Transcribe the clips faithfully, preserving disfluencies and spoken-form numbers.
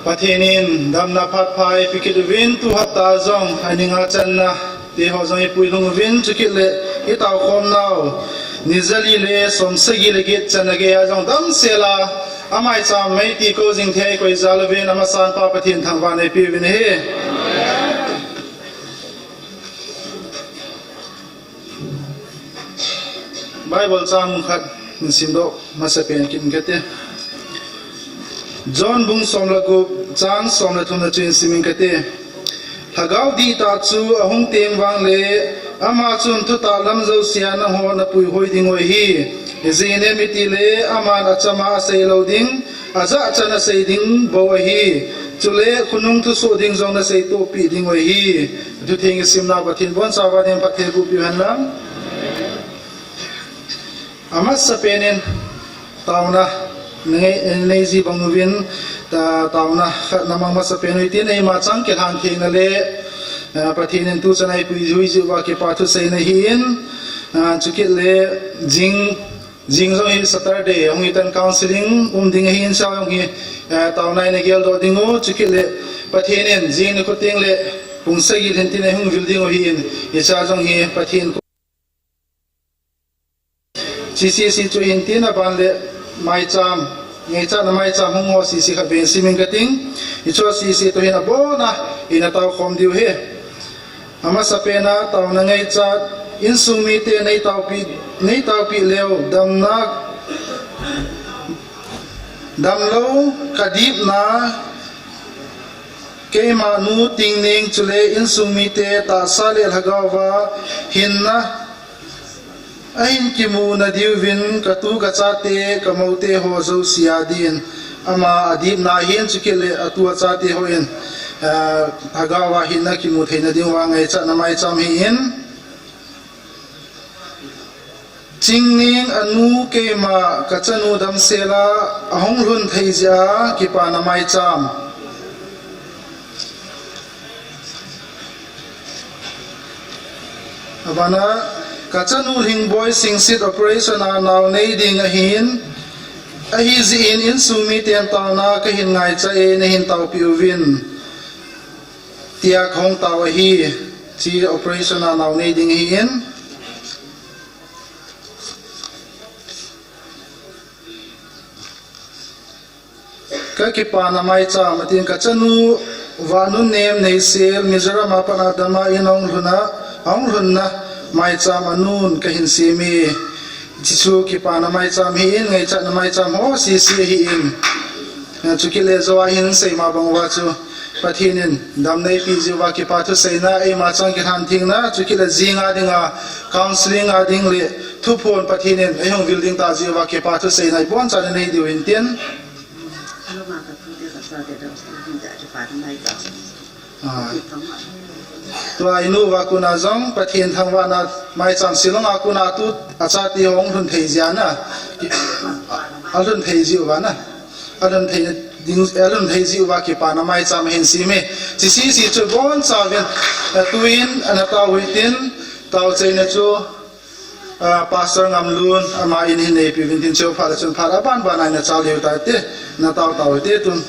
Pathen in damna phat pha eipeh kit uvin, tu hapta jong aninga channa te ho jong eipui lhung uvin, chukit le itao khom nau ni jali le som sagi le get channa geiya jong damsel a amaicham mei ti ko jing thei koi jal uvin, amasan pa Pathen thangvah eipeh uvin ahi. Bible chang khat hin simdoh masapen kit kate. John bung som le gup chang som le thum na chu hin sim kate. Lhagao dihtah chu ahung teng vang le ama chun thutah lam jousea nangho napuihoi diu ahi. Ijeh inem itile aman achama asei lou ding, ajachan asei ding bou ahi. Chule khonung thusoh ding jong nasei tohpi diu ahi. Thutheng isimna Pathen in boncha uva ding phatthei boh peh hen lang. Amasapen in taona nei, nei ji bang uvin, ta, taona khat na mang masapen u hitin, eima chang kilhan thengna le, eh, Pathen in tuchan a eipui ji uva kipa thu seina ahin, ah, chukit le jing Jing jong hi Saturday, hung hi tan counseling um ding ahin, chujong hi, eh, taona in agel doh diu, chukit le Pathen in jing nikho teng le pung sagi lhin tin eihung vil diu ahin, hiche jong hi Pathen ko. C C C chu hin tin aban le maicham, ngaichatna maicham hung ho C C khat vei sim kate, hiche C C toh hin abon a, ina tao khom diu ahi. Amasapen a taona ngaichat, insung mite nei taopi, nei taopi leu, damna, damlou, kadipna, keima nu Tingneng chule insung mite tahsa le lhagao va hinna, ahin kimu nadiuvin katu kachate, kamoute ho jouse a din. Ama adipna ahin chukit le atu achate hon, ah, lhagao va hinna kimu theina diuva ngaichatna maicham ahin. Chingneng anu keima kachanu damsel a ahung lhun thei jeh a kipana maicham. Abana, kachanu Lhingboi Singsit operation a nao nei ding ahin, ahijeh in insung miten taona kahin ngaicha e, neihin taopi uvin, tia kahung tao ahi. Hiche operation a nao nei ding ahin. Kakipana maicham atin, kachanu Vahnunnem Neisel, Mizoram a pat a dam a in ahung lhun a, ahung lhunna maicham anun kahin sem e. Hiche chu kipana maicham ahin, ngaichatna maicham ho C C ahin. Chukit le jou a hin seima bang uva chu Pathen in damna eipeh jeh uva kipa thu seina, eima chang kilhan thengna, chukit le jing a dinga counseling a ding le thuphon Pathen in eihung vil ding tah jeh uva kipa thu seina iboncha nei diu hin tin. Ah. Tua inu uva kona jong Pathen thangvahna maicham Shillong a kona tu achate ho ahung lhun thei jeh a na. Alhun thei jeh uva na. Alhun thei ding, alhun thei jeh uva kipana maicham ahin sem e. Hiche C C chu boncha uvin, eh, tuin ana tao u hitin, tao cheina chu, ah, Pastor Ngamlun, ama in hin neipe uvin tin, cheu phat le chun phat aban ban a ina chal diu tai te, na tao tao te tun.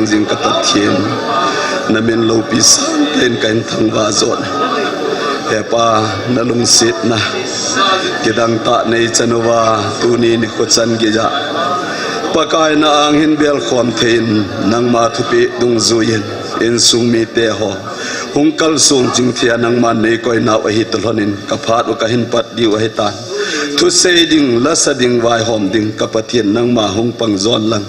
Jing ka Pathen, na min loupi sangtah in ka in thangvah jong. He Pa, na lungsetna kidang tah nei chan uva, tuni nikho chan geiya Pakai na ang hin belkhom thei in, nangma thupeh dungjuiyin, insung mite ho hung kalsong ching theiya nangman nei koi nau ahi toh lhon in, ka phat u ka hin pat diu ahi tan. Thusei ding, lasa ding, vaihom ding, ka Pathen nangma hung pang jon lang.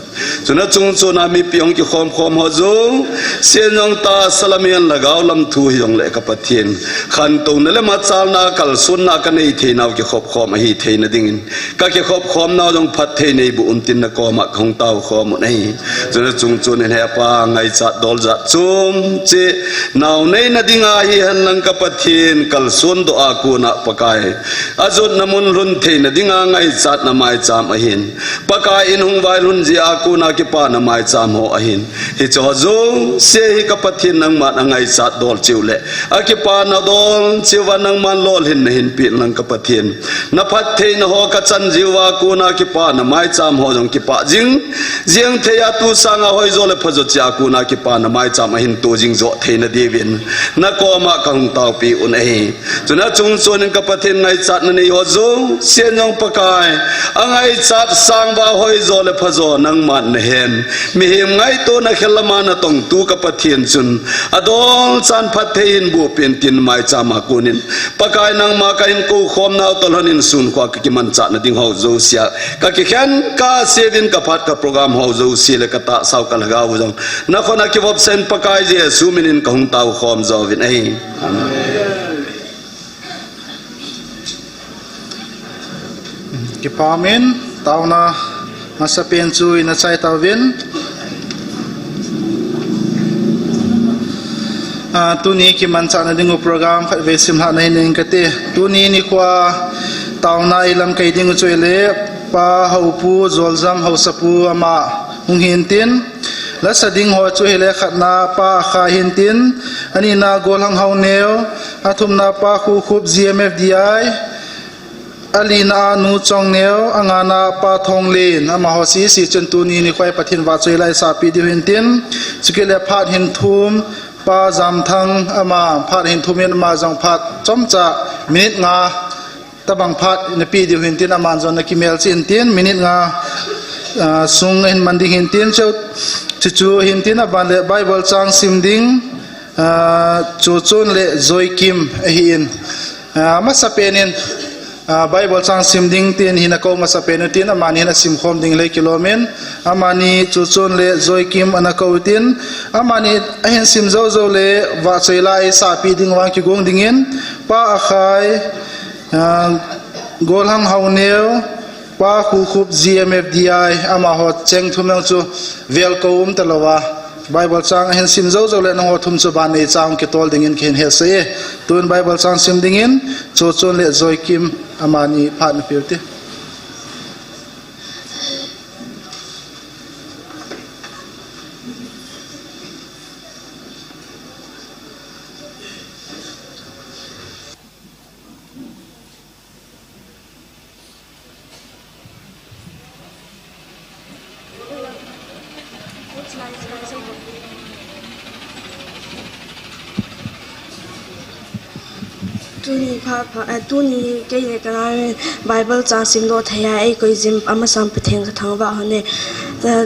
Chuna chung chuna mipi hung kikhom khom ho jouse jong tahsa lam in lhagao lam thu hijongle ka Pathen, khantouna le machalna, kalsonna ka nei theinau kikhop khom ahi theina dingin, ka kikhop khom nau jong phatthei nei boh un tin na koma ka hung tao khom u ahi. Chuna chung chun in He Pa, ngaichat dol jat chom cheh nau neina dinga hihen lang ka Pathen, kalson doh a kona Pakai, ajotna mun lhun theina dinga ngaichatna maicham ahin. Pakai in hung vailhun jeh a kona kipana maicham ho ahin. Hiche ho jouse hi ka Pathen nangman angaichat dol cheh u le, akipana dol cheh uva nangman lolhinna hin peh in lang ka Pathen. Na phattheina ho ka chan jeh uva kona kipana maicham ho jong kipah jing, jeng theiya tu sanga hoijo le phajo cheh a kona kipana maicham ahin to jing joh theina diuvin, na koma ka hung taopi u ahi. Chuna chung chun in ka Pathen, ngaichatna nei ho jouse jong Pakai, angaichat sangvah hoijo le phajo nangman nahen. Mihem ngaitona khel lama na tongtu ka Pathen chun, adolchan phatthei hin boh peh in tin maicham a konin, Pakai nangma ka hin kou khom nau toh lhon in sun khoa ka kimanchahna ding ho jousea ka kikhen ka seuvin, ka phat ka program ho jouse le ka tahsa u ka lhagao u jong na khut a kivopsan, Pakai Jesu min in ka hung tao khom jouvin ahi. Amen. Kipah in, taona masapen chu ina chai tauvin. Ah, tuni kimanchahna ding u program khatvei simlhahna hin nei inge kati. Tuni nikhoa taona ilam kai ding u chu ahile, Pa Haupu Joljam Haosapu ama hung hintin, lasa ding ho chu ahile, khatna Pa Akhai hintin, anina Golhang Haoneo, athumna Pa Khukhup G M F D I, alina a Nu Chongneo, angana Pa Thonglen, amaho sese chun tuni nikhoa Pathen vahchoi la isahpeh diu hintin, chukit le phat hin thum, Pa Jamthang, ama phat hin thum in, ama jong phat chomcha minute nga tabang phat napeh diu hintin, aman jong na kimelchih intin, minute nga, ah, sung ahin man ding hintin, chu, chuchu hintin, aban le Bible chang sim ding, ah, Chochon le Joikim ahin. Ah, masapen in, ah, Bible chang sim ding tin hin akou masapen u tin, amani hin asim khom ding le kilom in, amani Chochon le Joikim ana kou tin, amani ahin sim jou jou le vahchoi la isahpeh ding vang kigong dingin, Pa Akhai, ah, Golhang Haoneo, Pa Khukhup G M F D I, amaho cheng thum jong chu velkou um talouva, Bible chang ahin sim jou jou le nangho thum chu ban neicha hung kitol dingin kahin hetsah e. Tun Bible chang sim dingin Chochon le Joikim, amani phat napeh u hite. Tuni pha, pha, eh, tuni kei le ka naoin Bible chang simdoh thei a eikoi jing amasang Pathen ka thangvah u ahi. Eh,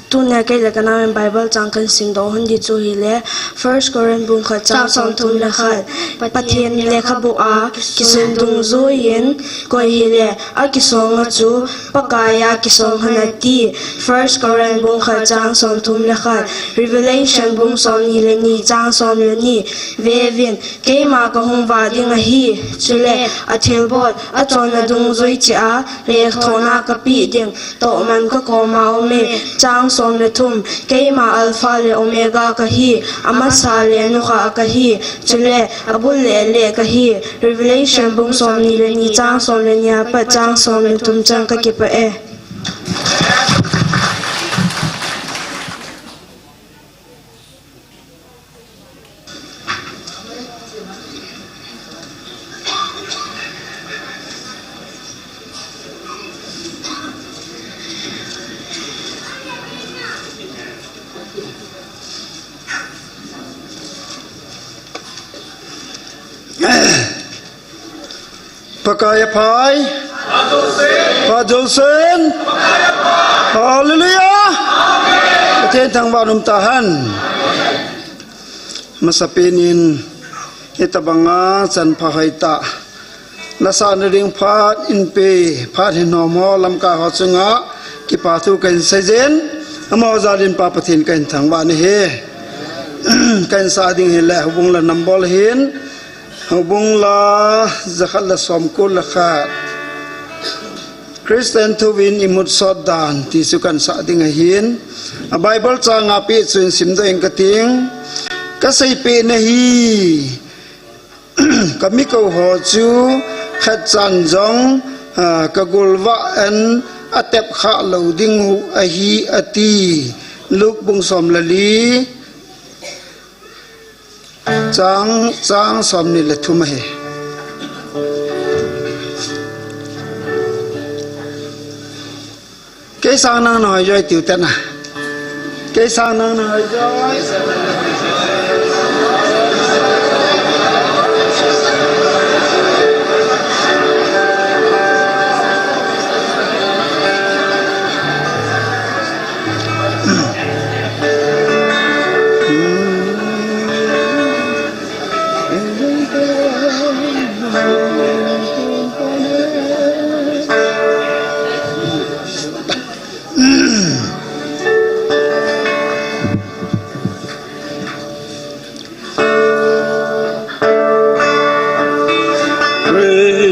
Tunia kei le ka naoin Bible chang kahin simdoh u ding chu ahile, First Corinth bung khat chang somthum le khat. Pathen lekhabu a kisun dungjuiyin koi hile, akisonga chu Pakai a kisong ahi ati. First Corinth bung khat chang somthum le khat. Revelation bung somni le ni chang som le ni. Veuvin, keima kahung vah ding ahi. Chule, athilbol, achonna dungjui cheh a, lekhathona kapeh ding. Tohman ka koma um e, chang som le thum, keima Alpha le Omega kahi, amasa le anukha kahi, chule abul le aleh kahi. Revelation bung somni le ni chang som le ni apat chang som le thum chan kakipah e. Pakai aphai. Phat jousen. Hallelujah. Pathen thangvah in umtahen. Masapen in hitabanga chanpha hoitah nasahna ding phat eipe, phat hinom ho lamkai ho chunga kipathu kahin seijin, amaho jal in Pa Pathen kahin thangvah in ahi. Kahin sah ding hile Houbung La number hin, Houbung La jakhat le somko le khat. Christian thu in imut sot dan ti chu kahin sah ding ahin. A Bible chang a peh chu hin simdoh inge kating. Kaseipeh nahi. Kamikou ho chu khatchan jong, ah, kagolvah in atep khalou ding u ahi ati. Luke bung som le li. Chang, chang somni le thum ahi. Kei sang nang nahoi joi tiu tena. Kei sang nang nahoi joi.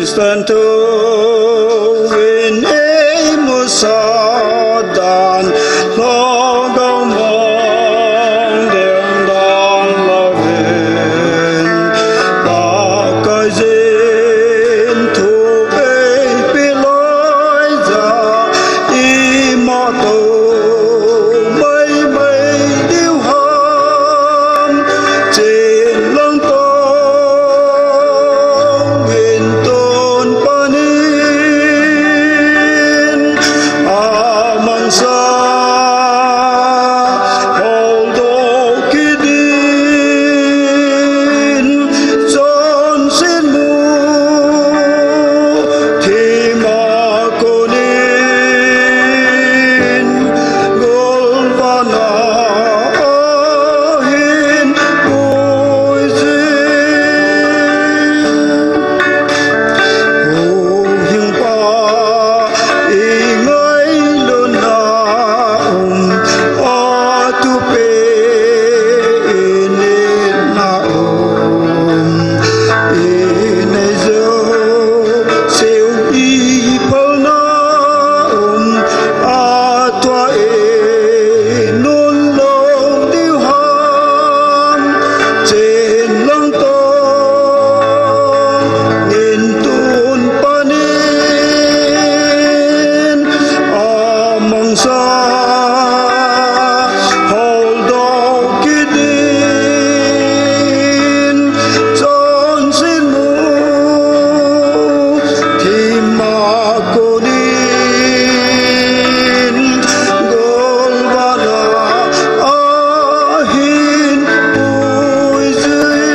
Christian thu in imut sot dan, lhagao mong ding dan louvin, Pakai jin thu eipeh laiya, imacha maimai diu ham, chenlang tong in tun panin, amangsa holdoh kit in, chonset mu themna konin, golvahna ahin puijin. Huhhingpa ingailutna um, athupi initna um, inei jouseu iphalna um, athua inun lou diu ham, chenlang tong in tun panin, amangsa holdoh kit in, chonset mu themna konin, golvahna ahin puijin.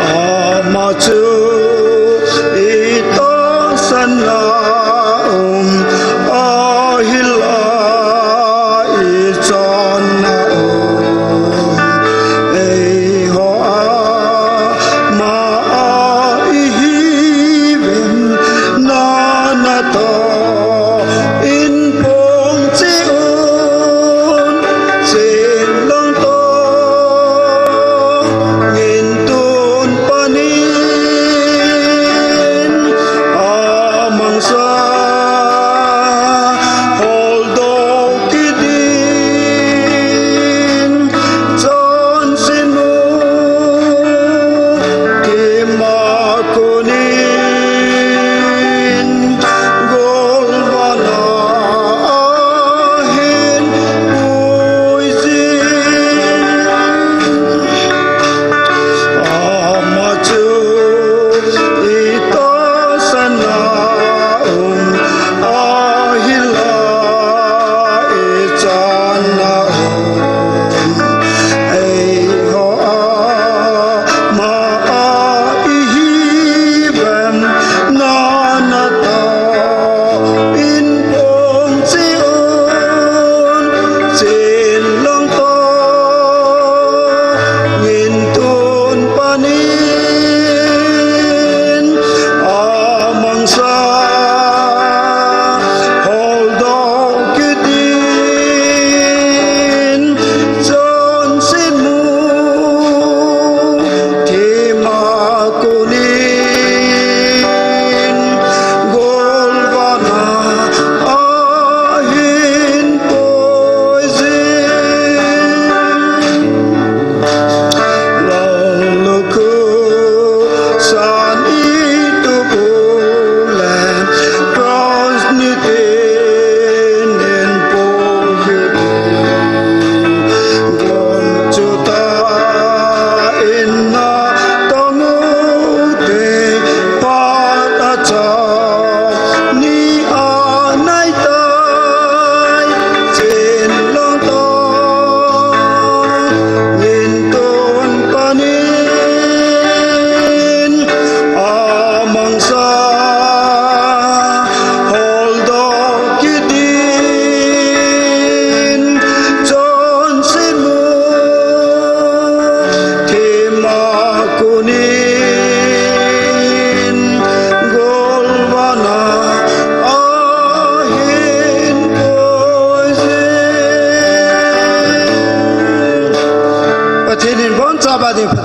Ama chu itahsanna um, ahinla ichanna um, eiho ama a ihiuvin, natoh in pang cheh un, chenlang tong in tun panin,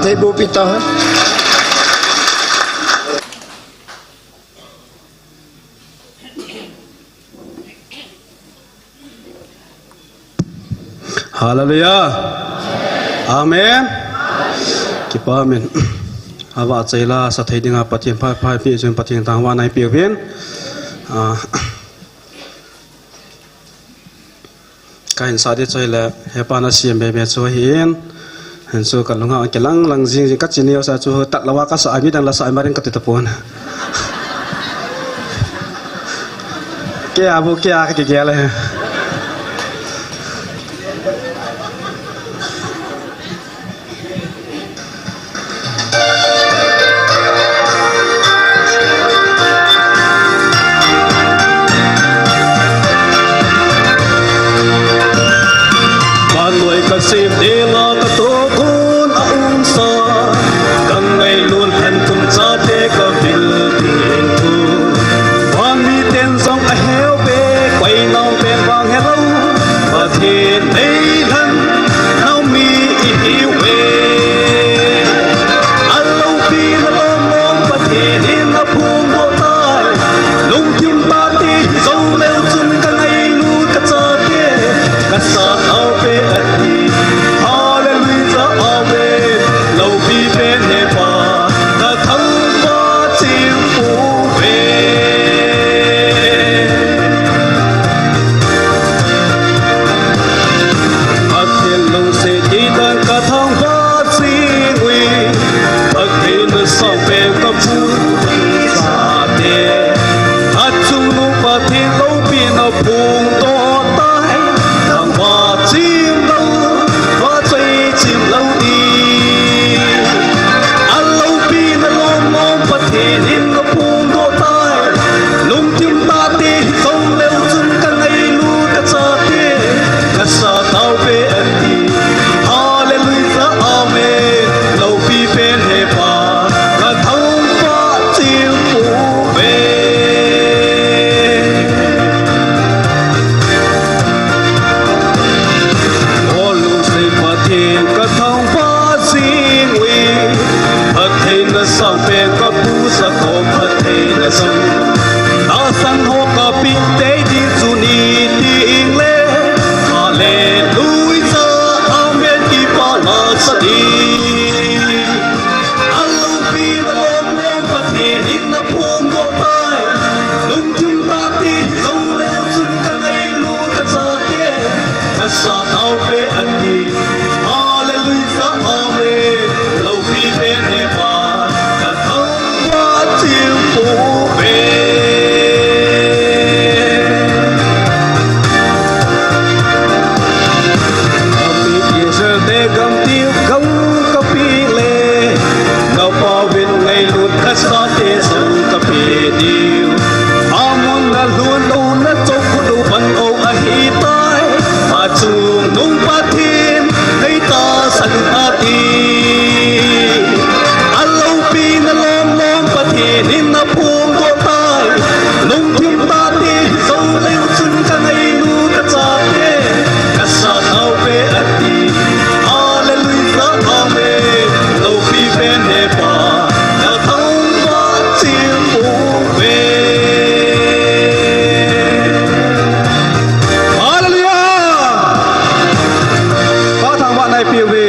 Thei bu pi ta. Hallelujah. Amen. Kipa min. Ava chei la sa thei dinga Pathen pha pha pi chun Pathen thangvahna ipi uvin. Ah. Ka hin sa di choi le, hepa na siam be be chu ahin. Hin chu ka lunga kilang lang jing jing ka chi neo sa chu tat lawa ka sa a midang la sa a ma ring ka ti tapon. Ke a bu ke a ka ke ke le. Ka nuai ka sem dela ka tokon a umsa, ka ngailut lhan thum chate ka vil ding thu. Van miten jong a heu be, koi nau pen vang helou, Pathen nei lhan nau mi i hiu ve. A loupi na lom lom Pathen in na phung doh tai. Lungthim pate hi zo leu chun ka ngailut ka chate, ka sa tau pe ati. Hallelujah, amen. Loupi pen hepa, ka thangvah chim pu ve. Pathen lungset ding dan ka thangvah jing uve. Pathen na sang pen ka pu chate. A chungnung Pathen loupi na phung doh tai. Thangvah chim lou, vahchoi chim lou di. A loupi na lom lom Pathen in na phung doh tai. Lungthim tate hi zo leu chun ka ngailut ka chate, ka sa tau pe ati. Hallelujah, amen. Loupi pen hepa, ka thangvah chim pu ve. O lungset Pathen ka thangvah jing uve. Pathen na sang pen ka pu sa ko Pathen na sang. Na sang ho ka pi tei di chu ni ding le. Hallelujah, amen, kipa la sa di. A loupi na lom lom Pathen in na phung doh tai. Lungthim tate hi zo leu chun ka ngailut ka chate, ka sa tau pe ati. Hallelujah, amen. Loupi pen hepa, ka thangvah chim pu ve. Ka mi Israel te gam tiu gam ka pi le, na pauvin ngailut ka sate jong ka pe diu. Amun na lhun lou na chok khu lou pan o ahi tai. A chungnung Pathen nei tahsan ati. A loupi na lom lom Pathen in na phung doh tai. Lungthim tate hi zo leu chun ka ngailut ka chate, ka sa tau pe ati. Hallelujah, amen. Loupi pen hepa, ka thangvah chim pu ve. Hallelujah. Pa thangvahna ipi uve.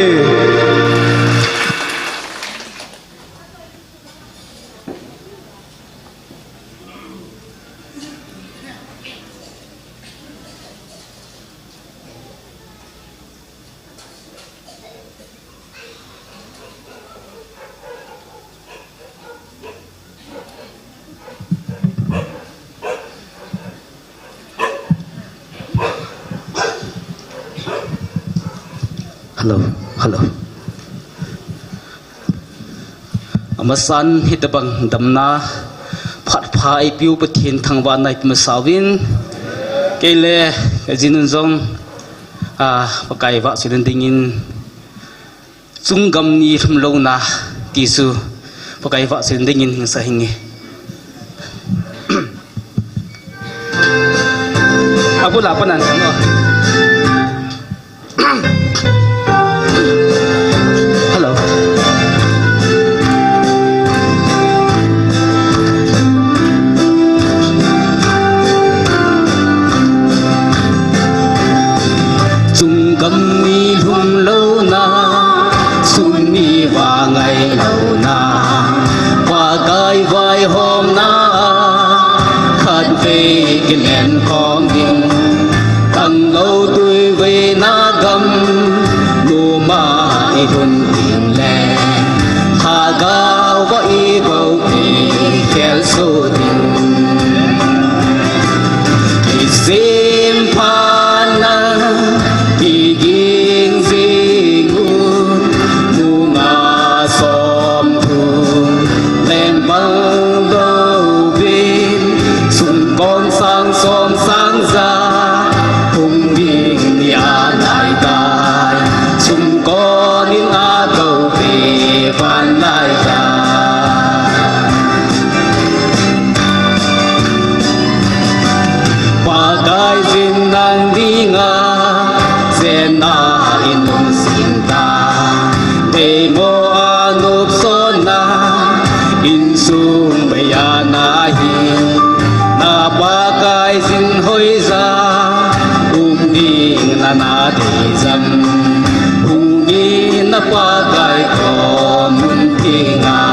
Hello, hello. Amasan hitabang damna phat pha eipeu Pathen thangvahna ipi masa uvin. Kei le ka jinun jong, a, Pakai vahchoi dingin chung gam ni lhum louna ti chu Pakai vahchoi dingin hing sa hinge. Abul a pan an sang o. Hello. Len khom ding, tang lo tui vei na gam, nu ma i hun ding le, ha gao va i gao i khel su ding. Kisim pha na, kiging zing u, nu nga som thum, leng bang lo vin, sum kon sang som sang za, hung ding ni a nai tai, sum kon in a to ve van nai tai. Pakai zin nang dinga, zena inung sinta, dei mo a nup sona, insung bayana hi, na Pakai zin hoiza, um ding na na dei zam, hung ding na Pakai ko mun dinga.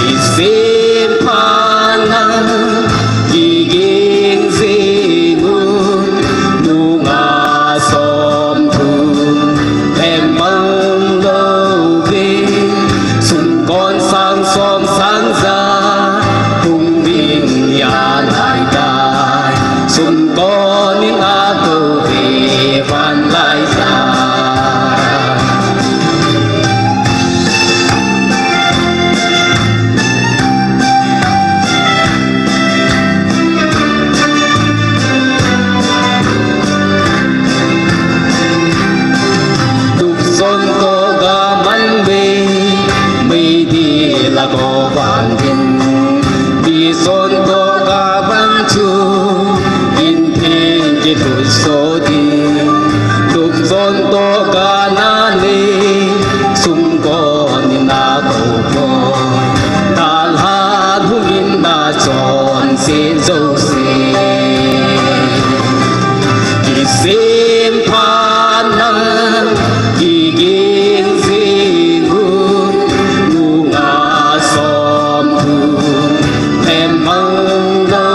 Isim pha na, kiging zing u, nu nga som thum, leng bang lo vin, sum kon sang som sang za, hung ding ya nai tai, sum kon in a to ve van lai za. Tup son to ga man ve, mei di la ko van din. Bi son to ga van chu, in phin ki thu so di. Tup son to ga na le, sum kon in a ko ko. Dal ha hung in na chon se zo se. Kisim pha na, kiging zing u, nu nga som thum, leng bang lo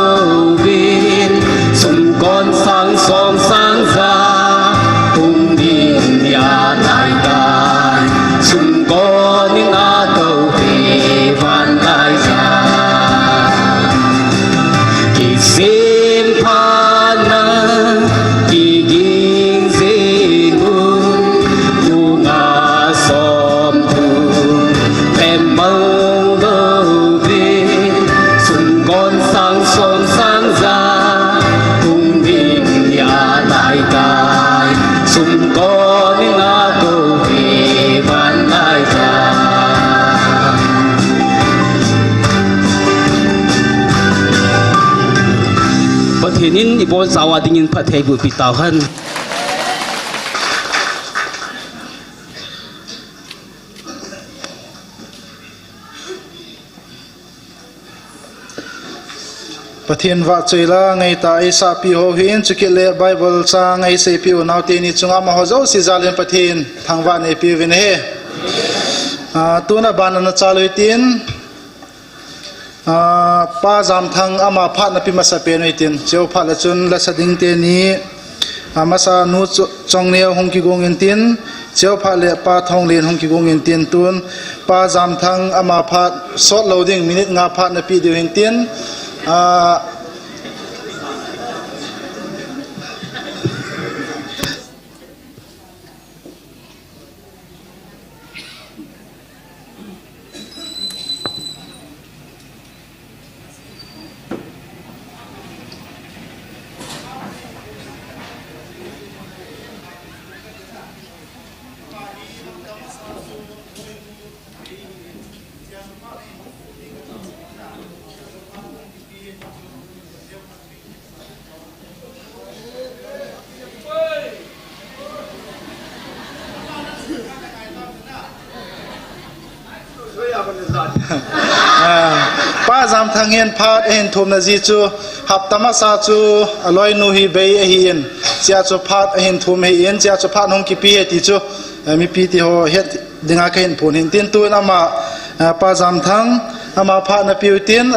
vin, sum kon sang som sang za, hung ding ya nai tai, sum kon in a to ve van lai za. Kisim pha na, kiging zing u, nu nga som thum, leng bang lo vin, sum kon sang som sang za, hung ding ya nai tai, sum kon in a to ve van lai za. Pathen in i bol chauva dingin phattheiboh pi tau hen. Pathen vahchoi la, ngeitah eisahpi ho hin, chukit le Bible chang eiseipeh u naote ni chunga amaho jouse jal in Pathen thangvah neipeuvin ahi. Ah, tuna ban ana chal u hitin, ah, Pa Jamthang ama phat nape masapen u hitin, cheu phat le chun lasa ding teni, ah, masa Nu Cho-, Chongneo hung kigong intin, cheu phat le Pa Thonglen hung kigong intin, tun Pa Jamthang ama phat sot lou ding minute nga phat nape diu hintin, ah, Ah, Pa Jamthang hin phat ahin thumna ji chu hapta masa chu aloinu hi bei ahin, chea chu phat ahin thum ahin, chea chu phat hung kipe ahi ti chu, eh, mipi te ho het dinga kahin phon ahin tin, tun ama, eh, Pa Jamthang, Ama phat na piu tin,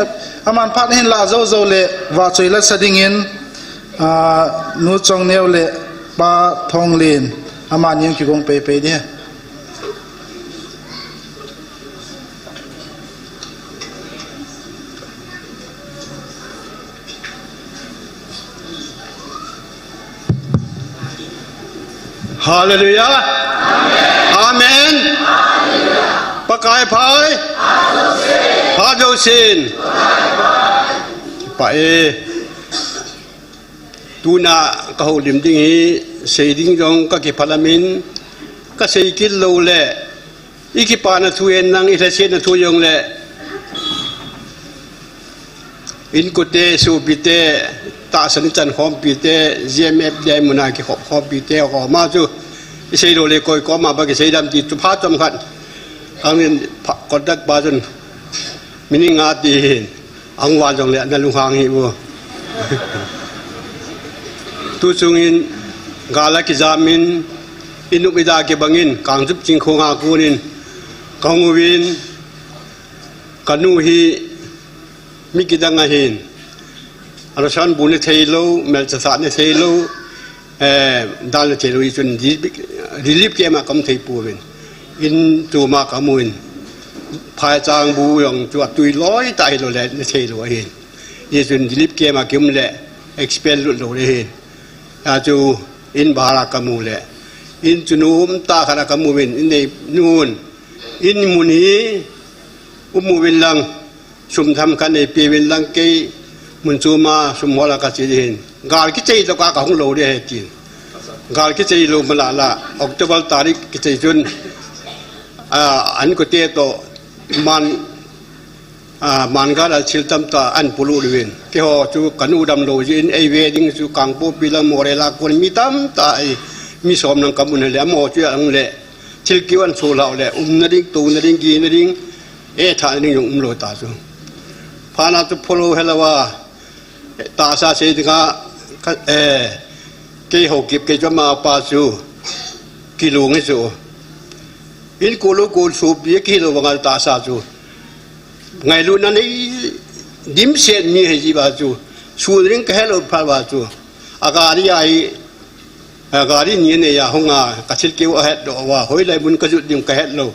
aman phat hin la zo zo le, va choi la sa dingin, a, Nu Chongneo le Pa Thonglen, amani kigong pei pei ding. Hallelujah. Amen. Pakai pha-, pha jousen. Pa e. Tuna ka houlim ding hi, sei ding jong ka kiphalam in, ka sei kit lou le, i kipana thu in nang i lhasetna thu jong le, inkote, sopite, tahsan i chan khompite, G M F D I muna kikhop khompite, koma chu, i sei lou le koi koma ba kisei dam ti chu pha chom khat. Angin pha, contact pa chun, meaning a ti hin. Ahung vang jongle na lunghang hih un. Tu chungin, gal a kijamin, i nop i da kibangin, Kangchup Chingkhong a konin, kahung uvin, kanu hi mi kidang ahin. Alosan bu ne thei lou, melchasa ne thei lou, eh, dal ne thei lou, hichun relief, relief camp a kaum thei pouvin. In tuma kamun. Phaichang bu jong chu atui loi tah hilou le ne thei lou ahin. Hichun relief camp a kium le expel lut lou le hin. Achu in bhara kamu le. In chu nom tah khat a kamu uvin, in nei nun. In mun hi um uvin lang. Sum tham khat nei peuvin lang kei mun choma sum hola kache hin. Gal kichei toh ka, kahung lou ding ahi tin. Gal kichei lou mala la, October tarik kichei chun, a, inkote toh man, a, man gal a thil tamtah ahin pulu uvin. Keiho chu kanu damlou jeh in eive ding chu Kangpokpi lang Moreh lang a kon mi tamtah ahi, mi som lang kamun le, amaho chu ahung le. Thil keu ahin so lhau le, umna ding, tona ding, gehna ding, eh, thana ding jong umlou ta chu. Phat na chu pholou helou a, eh, tahsa sei dinga, ka, eh, kei Haokip kei chu ama pa chu, kilung hi chu. In ko lou ko sopi kilou vanga tahsa chu. Ngailutna nei dimset mi ahi jeh uva chu. Sun ding kahelou phat uva chu. A gari ahi, a gari ni anei a hung a, ka thil keu ahet doh uva, hoilai mun kajot ding kahet lou.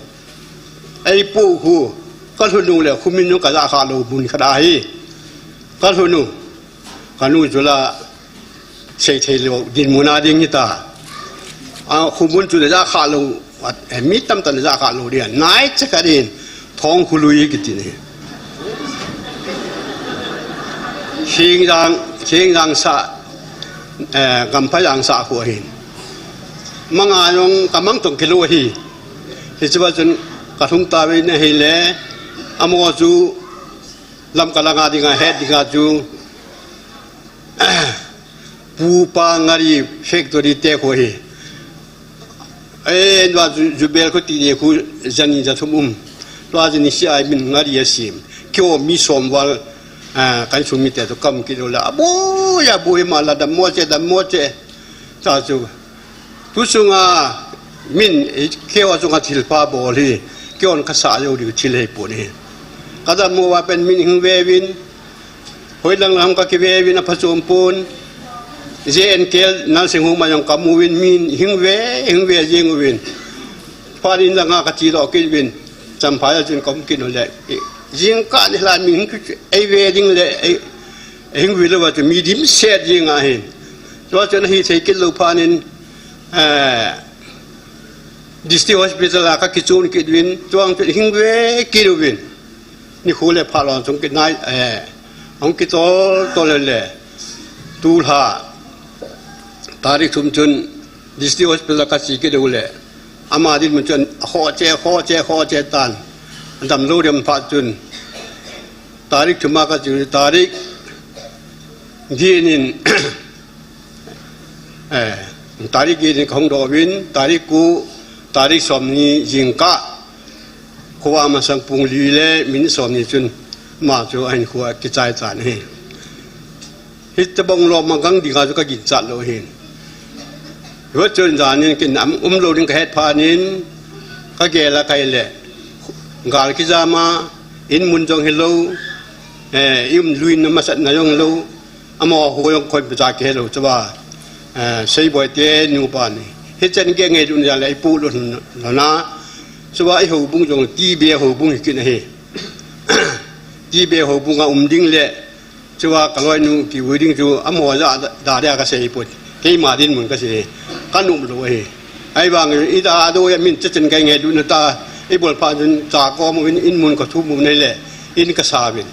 Eipu khu, kalhun u le, khumin jong kaja kha lou mun khat ahi. Kalhun u, kanu chu la, seithei lou, dinmun a ding hita. A, khumun chu naja kha lou, eh, mi tamtah naja kha lou ding, naicha khat in, Thongkhului kiti ni. Singjang, Singjang sa, eh, Gamphaijang sa khu ahin. Manga jong kamang tong kilou ahi. Hiche a chun kalhung tauvin ahile, amaho chu Lamka langa dinga het dinga chu, Pupa Ngari factory te khu ahi. Eh, tua chu, Jubel khu tini khu jani jathum um. Tua chu nisi a min Ngari asem. Keiho mi som val, ah, ka insung mite chu kaum kit u le. Aboi, aboi, ama la dammo che, dammo che. Tua chu. Tu chunga min, eh, keiho chunga thilpha bol hi. Keihon kasah jou diu thil hipon ahi. Kadammo uva pen min hung veuvin. Hoilang lang kakive uvin aphachom pon. J N K L nursing home a jong kamu uvin, min hung ve, hung ve jing uvin. Phat in langa kache doh kit uvin. Champhai a chun kaum kit u le. Jingkah nilhah min hung kit, eive ding le, ei, hung ve lou va chu mi dimset jing ahin. Chua chun ahithei kit lou phat in, eh, District Hospital a kakichon kit uvin, chuang chun hung ve kit uvin. Nikho le phat lon chung kinai, eh, hung kitol tol le, tulha, tarik thum chun District Hospital a kache kit u le, ama dinmun chun, kho che, kho che, kho che tan, damlou ding phat chun, tarik thum a kache, tarik get in, Eh, tarik get in kahung doh uvin, tarik ko, tarik somni jingkah, khovah masang pung li le minute somni chun, ama chu ahinkho a kichai tan ahi. Hitobang lom a gang dinga chu kaginchat lou ahin. Hichun jan in kin am umlou ding kahet phat in, kagel a kahi le, gal kijam a, In mun jong hilou, eh, i um lui na masat na jong lou, amaho jong khoi pija kihelou, chua, eh, Seiboi te nupa ni. Hichan gei ngailutna jal a i pu lou na, chua i houbung jong T B A houbung hi kit ahi. T B A houbung a um ding le, chua ka loinu kivui ding chu, amaho ja da, da dia ka sei poi. Keima dinmun ka sei. Ka nom lou ahi. Ahivang i da do ya min cha chen kai nge du na ta, i bol pha chun cha ko mo in, in mun ka thu mo nei le, in ka sa vin.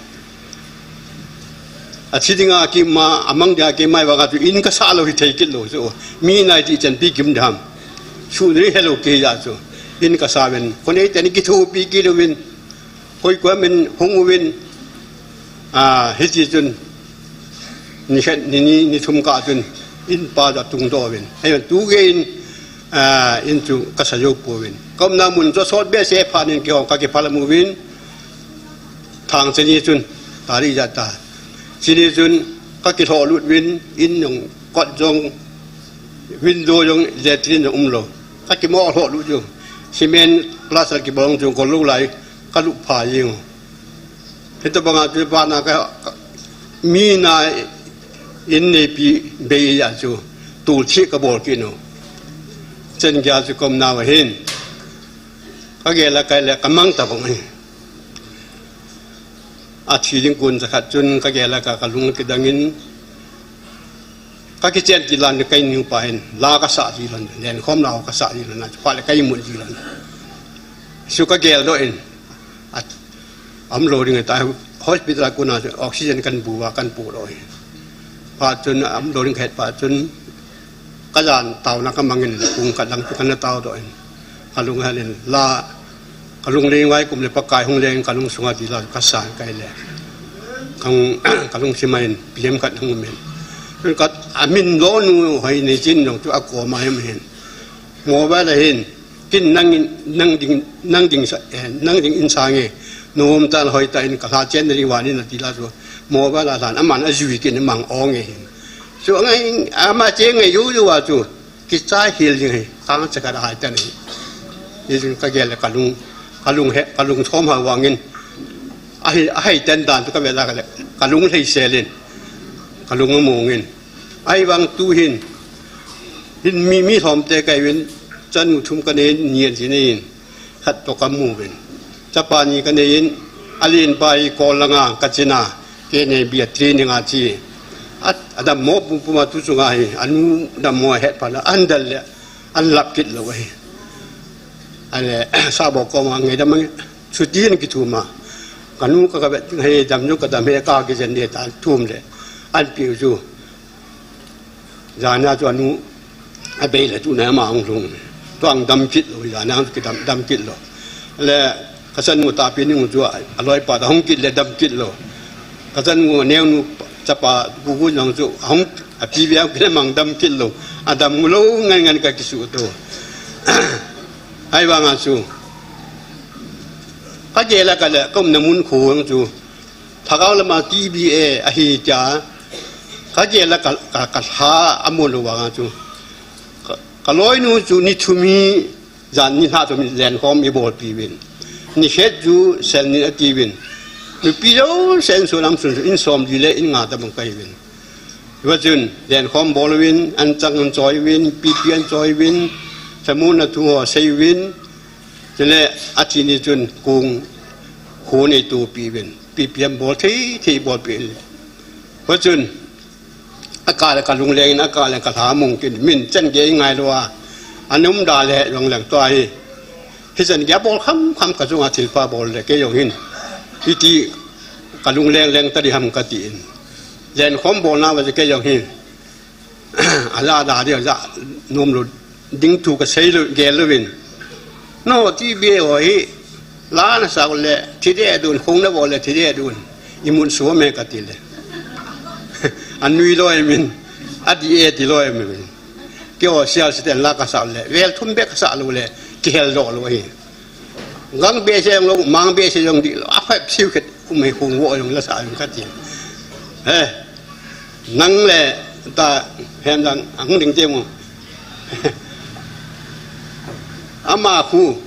A thi dinga keima, a mang dia keima ahivang a chu in ka sa lou hi thei kit lou chu. Mi nai ti chan pi kim dam. Su ni helou ki ya chu. In ka sa vin. Ko nei te ni ki thu pi ki lou vin. Koi koi min hung uvin, a, hiti chun, ni khat, ni ni, ni thum kah chun, in pa ja tung doh uvin. Hei tu gei in, a, in chu ka sa jou pouvin. Ka umna mun chu sot behseh phat in kihong ka kiphalam uvin. Thangcha ni chun, tari ja ta. Chini chun, ka kilhoh lut uvin, in jong, kot jong, window jong, latrine jong umlou. Ka kimo lhoh lut jong. Cement plaster kibol jong, kol lou lai. Ka lup pha jeng u. Hitobang a chu vana ka, ka, mi na in neipi bei a chu tul thi ka bol kit u. Chen gei a chu ka umna uva hin. Ka gel a kai le ka mang tabang ahi. A thi ding kon cha khat chun ka gel a ka, ka lung kidang in. Ka kichen kit lan, ka in nupa hin, la ka sa ji lan, lenkhom la ka sa ji lan, phat le ka imut ji lan. Chu ka gel doh in, a, umlou ding ta, hospital a kona chu oxygen kan bu a, kan pu lou hi. Phat chun, umlou ding ka het phat chun, ka jan taona ka mang in, kong khat lang chu ka na tao doh in. Ka lung hel in la, ka lung leng vai kum le Pakai hung leng ka lung sunga ti la ka san kai le. Ka lung, ka lung simai in, P M khat hung min. Ka, a min lo nu hoi ni chin jong chu a ko ma hem hin. Mo ba la hin, kin nang in, nang ding, nang ding sa, eh, nang ding in sa nge. Nom ta hoi ta in ka la chen ni wa ni na ti la chu. Mo ba la dan, aman a jui kin mang ong nge hin. Chu ngai, ama che ngai yu yu wa chu. Kichai hil jing hi, kang cha ka da hai tan hi. Hi jing ka gel le ka lung, ka lung he, ka lung thom ha vangin. A hi, a hai tan dan tu ka ve la ka le, ka lung lhei selin. Ka lung mong in. Ahivang tu hin. Hin mi, mi thom te ka vin, chan u thum ka nei, nien ji nei in. Khat toh ka mu uvin. Chapa ni ka nei in, a len pa hi kol langa ka chin a, kei nei bia training a chi. A, a dammo pum pum a tu chunga hi, a nu dammo het phat la, an dal le, an lap kit lou ahi. A le, Sabo koma ngaidam ang, chuti an kithum a. Ka nu ka ka vet, hei dam nu ka dam he ka kijen de ta thum le, an piu chu. Jan a chu a nu, a bei le tu na ma hung lhung. Tu ang dam kit lou, jan a chu kidam, dam kit lou. Le, ka chan nu ta pi nu chu a, a loi pa ta hung kit le dam kit lou. Ka chan nu neu nu chapa gu gu nang chu a hung a pi bia kit le mang dam kit lou. A dam lou ngan ngan ka kisu tu. Ahivang a chu. Ka gel a ka le, ka umna mun khu ang chu. Lhagao lama T B A ahi tia, ka gel a ka, ka, ka lha a mu lou vang a chu. Ka, ka loinu chu ni thum hi jan ni lha thum hi lenkhom i bolpi uvin. Ni khat chu sel ni a ti uvin. Nupi jousen sun lam sun in som li le in nga tabang ka hi uvin. Hiva chun lenkhom bol uvin, an chang an choi uvin, pipi an choi uvin, thamun a thu ho sei uvin. Chule a thi ni chun kong khu nei tu pi uvin. P P M bol thei thei bolpi in. Hiva chun, a ka le ka lung leng in, a ka le ka lha mong kin, min chan gei ngai lou a. A num da le jong leng tua hi. Hichan gei bol kham kham ka chunga thil pha bol le kei jong hin. Hiti ka lung leng leng ta di ham ka ti in. Lenkhom bol na va kei jong hin. A la da di la nom lou ding thu ka sei lou gel lou vin. No, T B A ho hi, la na sa le, thi de dun, khong na bol le, thi de dun. I mun suam e ka ti le. A nui lou e min, a di e ti lou e min. Kei ho sial si ten la ka sa le, vel thum bek ka sa lou le, kihel doh lou hi. Gang behseh jong lou, mang behseh jong di lou, a phat siu khet, um hei khong vo jong la sa jong ka ti. He, nang le, ta, hem dan, ang ding te mo. Ama khu,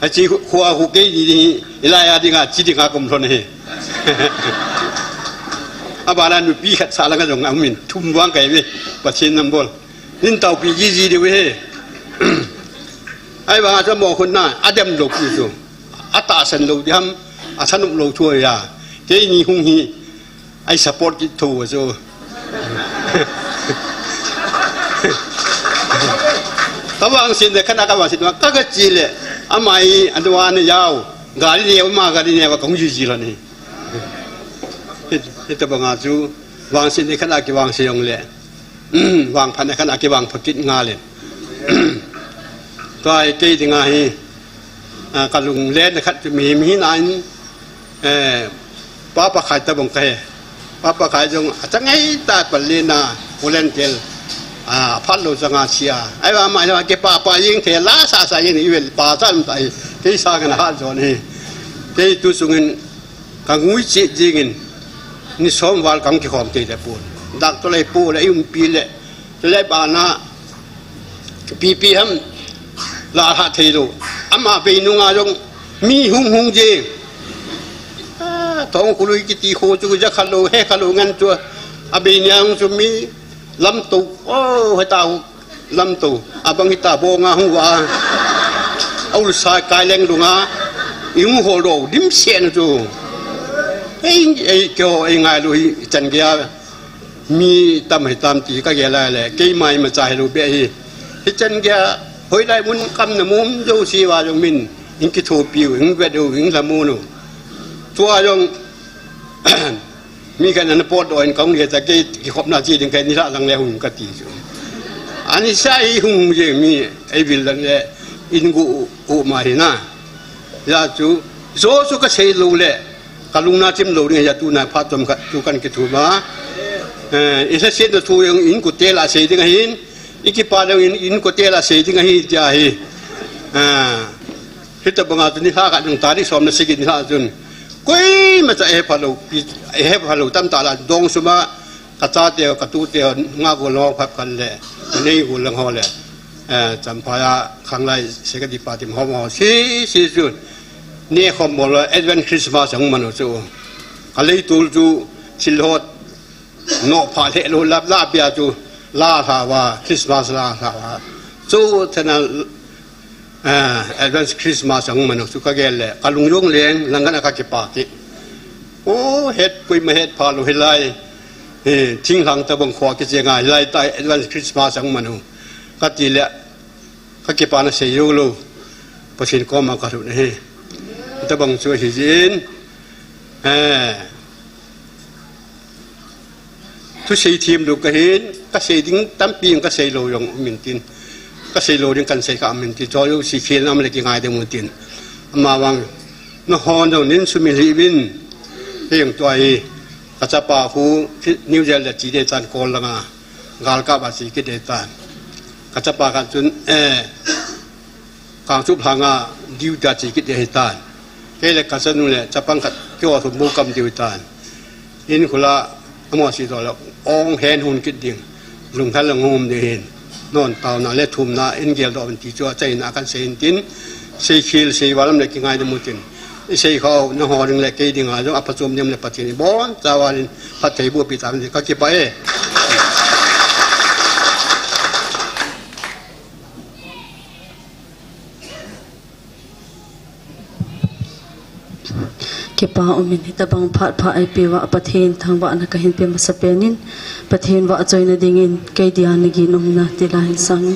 Achi khu khu kei ni ni ilai a dinga chi dinga kum lhon hi. Abana nupi khat sa langa jong amin thum vang kai ve. Pathen nambol. Nin taupi ji ji de ve. Ai vang a cha mo khun na adem lo pi chu. Atahsan lo di ham, athanop lo chu ya. Kei ni hung hi. Ai support kit tho chu. Ka vangset ne khana ka vangset ma ka ka chi le. Amai anwa ne yau. Gari ne ma gari ne wa kong ji ji la ni. Hita banga chu vangset ne khana ki vangset jong le. Vang phat ne khana ki vang pha kit nga le. Tua kei dinga hi. Ka lunglen khat chu mi mi na in. Eh, Papa Khai ta bong ka he. Papa Khai jong a changai ta pal le na, Poland tel. A, phat lo changa sia. Ai ba mai na ke papa ying the la sa sa ying i vel pa chan ta i. Kei sa ngan ha jon hi. Kei tu sungin ka ngui chi jingin. Ni som val kang ki khom te te pun. Dak to le pu le i um pi le. Te le ba na Pipi ham la ha thei lo. Ama bei nunga jong mi hung hung je. Thong khului kiti kho chu ja kha lo he kha lo ngan chu. A bei niang chu mi lam to. O he ta hu lam to. Abang hita bo nga hung wa. Aul sai kai leng lunga. I hung hol do dim sen chu. Ei ei kyo ei ngai lo hi chan gya. Mi tam hi tam ti ka gel lai le, keima ima cha hi lo be hi. Hi chan gya, hoi lai mun kam na mum jo si wa jong min, in ki thopi u, in vet u, in la mun u. Tua jong, mi kan an pot do in kong ge ta ke, ki khop na chi ding kai ni la lang le hung ka ti chu. Ani sa i hung je mi, ei vil lang le, in gu u, u ma hi na. Ya chu, zo chu ka sei lo le, Ka lungna chim lo ding ahi a tuna phat chom khat chu kan kithum a. Eh, i lhasetna thu jong in kute la sei ding ahin, i kipa jong in, in kute la sei ding ahi tia hi. Ah, hita banga chu ni lha khat nung tarik som le sagi ni lha chun. Koima cha ehe pha lo, ehe pha lo tam ta la dong suma ka chate, ka tute, nga gol ho phat khat le, ka nei gol lang ho le. Eh, Champhai a khanglai secondary party hom ho si, si chun. Ni khom bol Advent Christmas ang manu chu. Ka lei tul chu thil hot no pha le lo lap la pia chu la lha wa Christmas la lha wa. Chu thena, eh, Advent Christmas ang manu chu ka gel le ka lung jong leng lang ka kipa ki. O het koima het pha lo hilai. Eh, thing hlang ta bang khwa ki che nga hilai ta Advent Christmas ang manu. Ka ti le Ka kipana sei jou lou. Pathen koma ka lhun ahi. Tabang chu ahi jin. Eh. Thusei thiem lou ka hin, ka sei ding tampi ka sei lou jong um intin. Ka sei lou ding kan sei kha um intin. Chu jouse khel nam le kingai ding um tin. Ama vang. Nahon jong nin sumil hih uvin. Kei jong tua hi. Ka chapa khu New Zealand chi ding tan kol langa. Galkap a chi kit ding tan. Ka chapa khat chun, eh, Kangchup langa duty a chi kit ding ahi tan. Kei le ka chanu le chapang khat keiho thum bou ka um diu ahi tan. In khula amaho si doh le ong hen hun kit ding. Lunghel le ngom ding ahin. Non taona le thumna in geldoh un ti chu achaina kan sei intin. Sei khel sei val lam le kingai ding um tin. I sei khau, nangho ding le kei dinga jong aphachom ding le Pathen in ibon chauvin phattheiboh peh tahen ti ka kipah e. Kipa umin hitabang phat pha eipeuva Pathen thangvahna kahin pe masapen in, Pathen vahchoina dingin kei dia nagin umna ti la hin sang.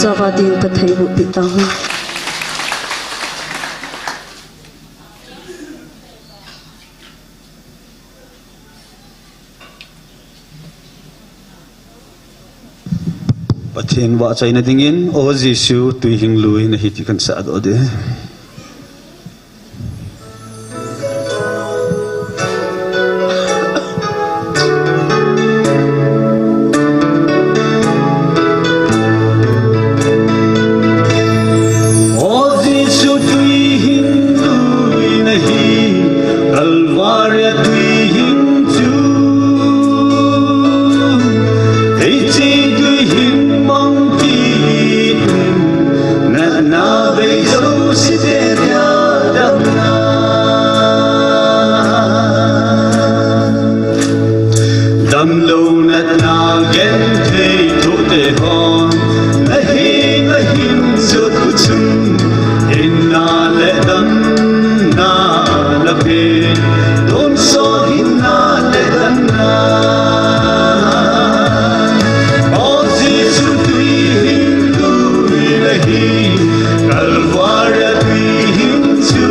Java ding ka thei bu pi tang. Pathen vahchoina dingin, O Jesu, tui hing lui nahi ti kan sah doh ding. O Jesu, tui hing lui nahi, Kalvari a tui hing chu. Hiche tui hing mang kit in, natna bei jouse te dia damna. Damlou natna genthei thoh te hon, nahi nahin jot u chun, hinna le damna napen, tonsot hinna le damna. O Jesu, tui hing lui nahi, Kalvari a tui hing chu.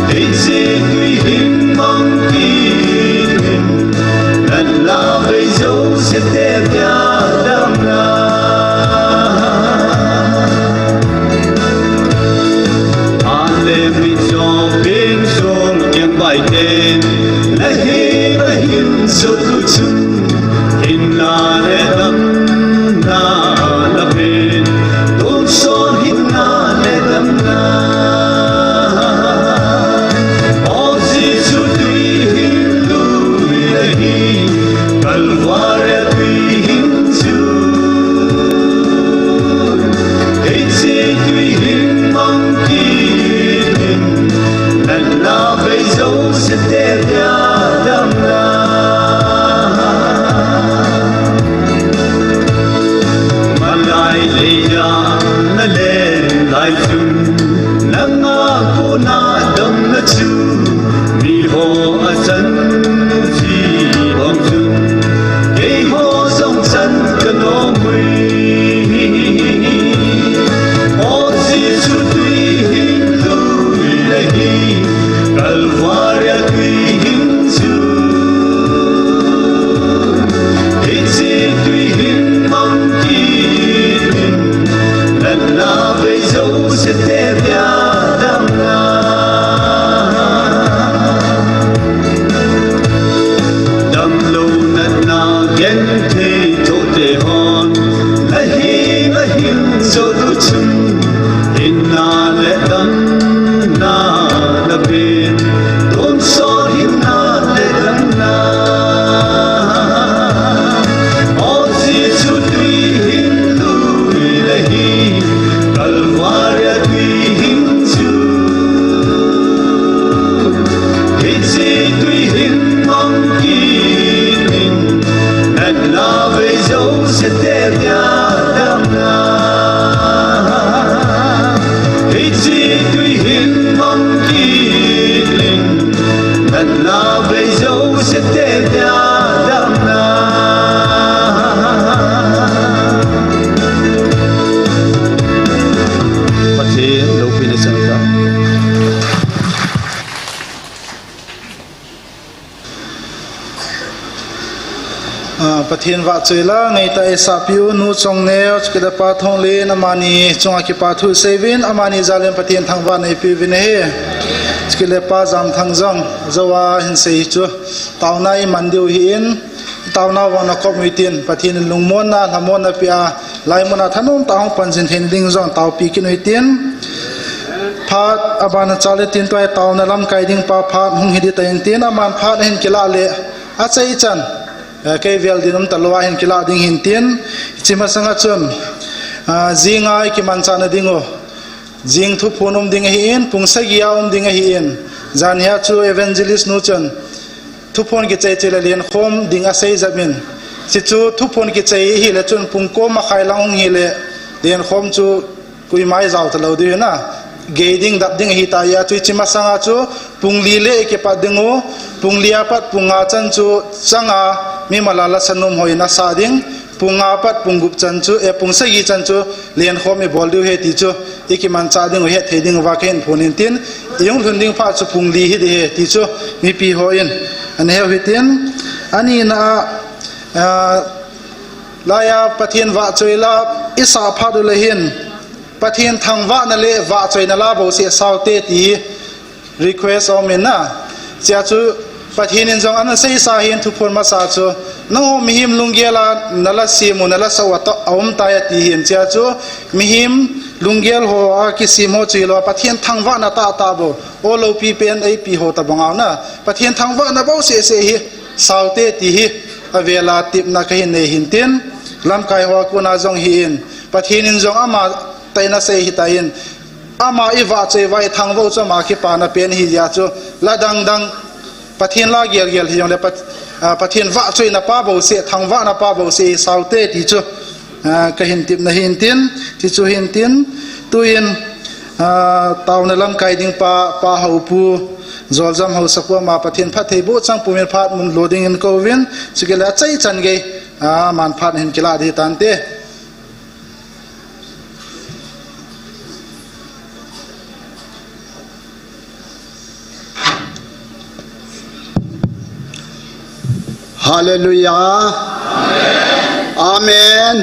Hiche tui hing mang kit in, natna bei jouse te dia damna. Phat le mitcho peng sung kiang bai ten, nahi nahin jot u chun, hinna le damna napen, tonsot hinna le damna. O Jesu, tui hing lui nahi, Kalvari a tui hing chu. Hiche tui hing mang kit in, natna bei jouse te dia damna. Malai leija na len lai chun, nanga kona damna chu, miho achan ji bang chun, keiho jong chan ka nom ui. O Jesu, tui hing lui nahi, Kalvari a tui hing chu. Hiche tui hing mang kit in, natna bei jouse te dia damna. Damlou natna genthei thoh te hon, nahi nahin jot u chun, hinna le damna napen, tonsot hinna le damna. O Jesu, tui hing lui nahi, Kalvari a tui hing chu. Hiche tui hing mang kit in, natna bei jouse te dia damna. Hiche tui hing mang kit in, natna bei jouse te dia damna. Pathen loupina chang ta. Ah, Pathen vahchoi la, ngeitah a eisahpiu Nu Chongneo, chukit le Pa Thonglen, amani chunga kipa thu seiuvin, amani jal in Pathen thangvahna eipeh uvin ahi. Chukit le Pa Jamthang jong, jou a hin sei chu, taona iman diu ahin, taona vang na kop uvin tin, Pathen in lungmonna, lhamonna pia, lai muna thanom tah a hung panjin theina ding jong taopi kit uvin tin. Phat abana chale tin tua taona lamkai ding pa phat hung hi ding ahitai tin, aman phat ahin kilah le, achai chan, eh, kei vel din um talou a hin kilah ding ahin tin, hiche masanga chun, ah, jinga ikimanchahna diu, jing thuphon um ding ahin, pung sagi a um ding ahin, janhia chu evangelist nu chun, thuphon kichai chai le lenkhom ding asei jep in. Hichu thuphon kichai hile chun pung ko makhai lang hung hile lenkhom chu koima ijao talou diu ahi na. Gei ding dap ding ahitai a chu hiche masanga chu pung li le ikipat diu, pung li a pat pung nga chan chu changa mimal a lasa nom hoi in asah ding. Pung nga pat pung gup chan chu, eh, pung sagi chan chu lenkhom ibol diu ahi ti chu ikimanchah diu ahi, thei diu va kahin phon in tin, ihung lhun ding phat chu pung li hi ding ahi ti chu mipi hon ana he u hitin, ani na a, ah, laiya Pathen vahchoi la isah phat uleh hin, Pathen thangvahna le vahchoina la bouseh sao te ti hi request aum in na. Chea chu Pathen in jong ana seisa hin thuphon masa chu, nangho mihem lunggel a nala sem u, nala sah u atoh aum tai ati hin. Chea chu mihem lunggel ho a kisem ho chu hilou, Pathen thangvahna tahtah bou, o lopi pen eipi ho tabang a na, Pathen thangvahna bouseh seh hi sao te ti hi avel a tepna kahin nei hin tin, lamkai ho a kon a jong hi in, Pathen in jong ama tah in asei hita in, ama ivahchoi uva ithangvah u chu ama kipana pen ahi jeh a chu, la dang dang, Pathen la gel gel hijongle Pat-, ah, Pathen vahchoina pa bouseh, thangvahna pa bouseh isao te ti chu, ah, kahin tepna hin tin, ti chu hin tin, tuin, ah, taona lamkai ding pa, Pa Haopu, Joljam Haosapu, ama Pathen phattheiboh chang pumin phat mun lo dingin kouvin, chukit le achaichan gei, ah, aman phat ahin kilah ding ahi tante. Hallelujah. Amen.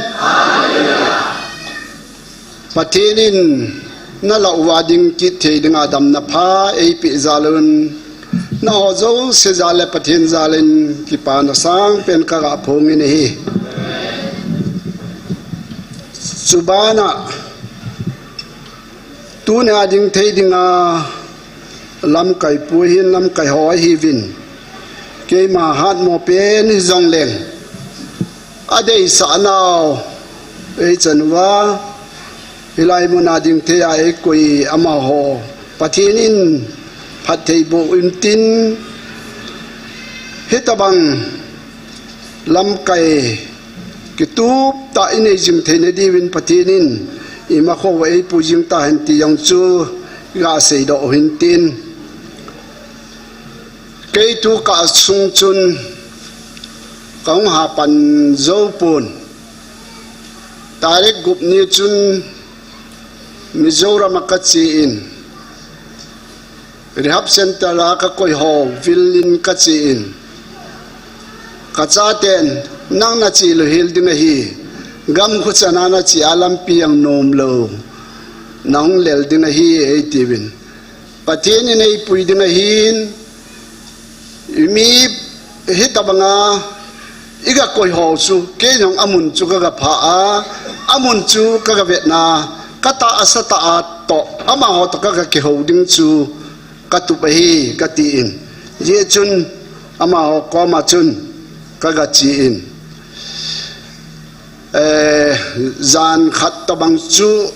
Pathen in nalah uva ding kithei dinga damna pha eipeh jal un, nangho jouse jal le Pathen jal in kipana sangpen kaga phong in ahi. Chubana tunia ding thei dinga lamkai pu hin lamkai ho ahiuvin, keima hatmo pen hijongleng adeisah nau eichan uva, hilai muna ding thei a eikoi amaho Pathen in phattheiboh in tin, hitabang lamkai kitup tah inei jing theina diuvin Pathen in imakhou eipui jing tahen ti jong chu gaseidoh u hin tin. Kei tukah sung chun kahung hapan jou pon. Tarik gup ni chun Mizoram a kache in, rehab center a kakoi houvin kache in, kachaten, nang nache louhel ding ahi, gamkhu chana nache a lampi jong nomlou, nahung lel ding ahi, eitiuvin. Pathen in eipui ding ahin, mi hitabanga iga koi ho chu, kei jong amun chu kaga pha a, amun chu kaga vetna, katahsa tah a toh, amaho toh kaga kihou ding chu katup ahi, katin. Hijeh chun amaho koma chun kaga che in, eh, jan khat tobang chu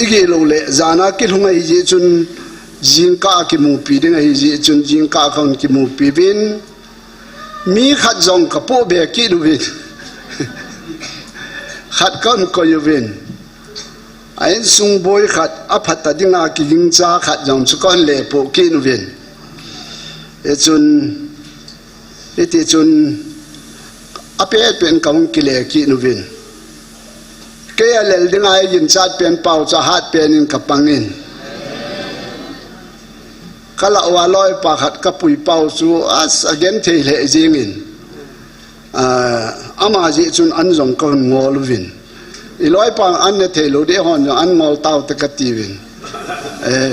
igel louleh, jan a kilhung ahijeh chun, jingkah a kimupi ding ahijeh chun, jingkah a kahung kimupi uvin, mi khat jong kapoh be kit uvin, khat kahung koi uvin, a insung boi khat, aphat ta dinga kigingcha khat jong chu kahung lepoh kit uvin. Hichun, hitichun, apet pen kahung kile kit uvin. Kei alel dinga eiginchat pen pau chu ahat pen in kapang in, kalah uva loipa khat kapui pau chu agenthei lheh jeng in, ah, ama jeh chun an jong kahung ngol uvin. Iloipa an ne theilou ding hon jong an ngol taute katiuvin. Eh,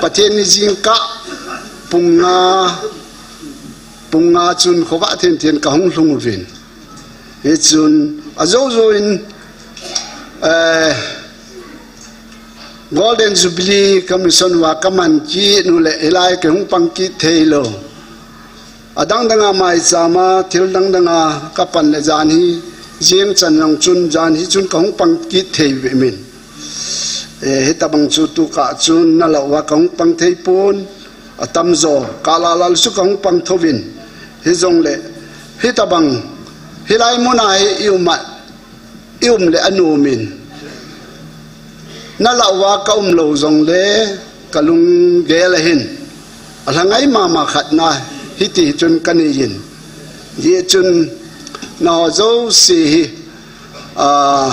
Pathen ni jingkah pung nga, pung nga chun khovah thenthen kahung lhung uvin. Hichun ajoujou in, eh, Golden Jubilee ka mission uva kaman kit uleh hilai kahung pang kit theilou. Adang danga maichama thil dang danga kapan le jan hi, jingchan jong chun jan hi chun kahung pang kit thei ve min. Eh, hitabang chu tukah chun nalah uva kahung pang thei pon, atamjo, kalah lah chu kahung pang thouvin. Hijongleh, hitabang, hilai muna hi i um a, i um le anom in, nalah uva kaum lou jongle kalunggel ahin, alhangai mama khat na hiti chun kanei in. Hijeh chun nangho jouse hi A,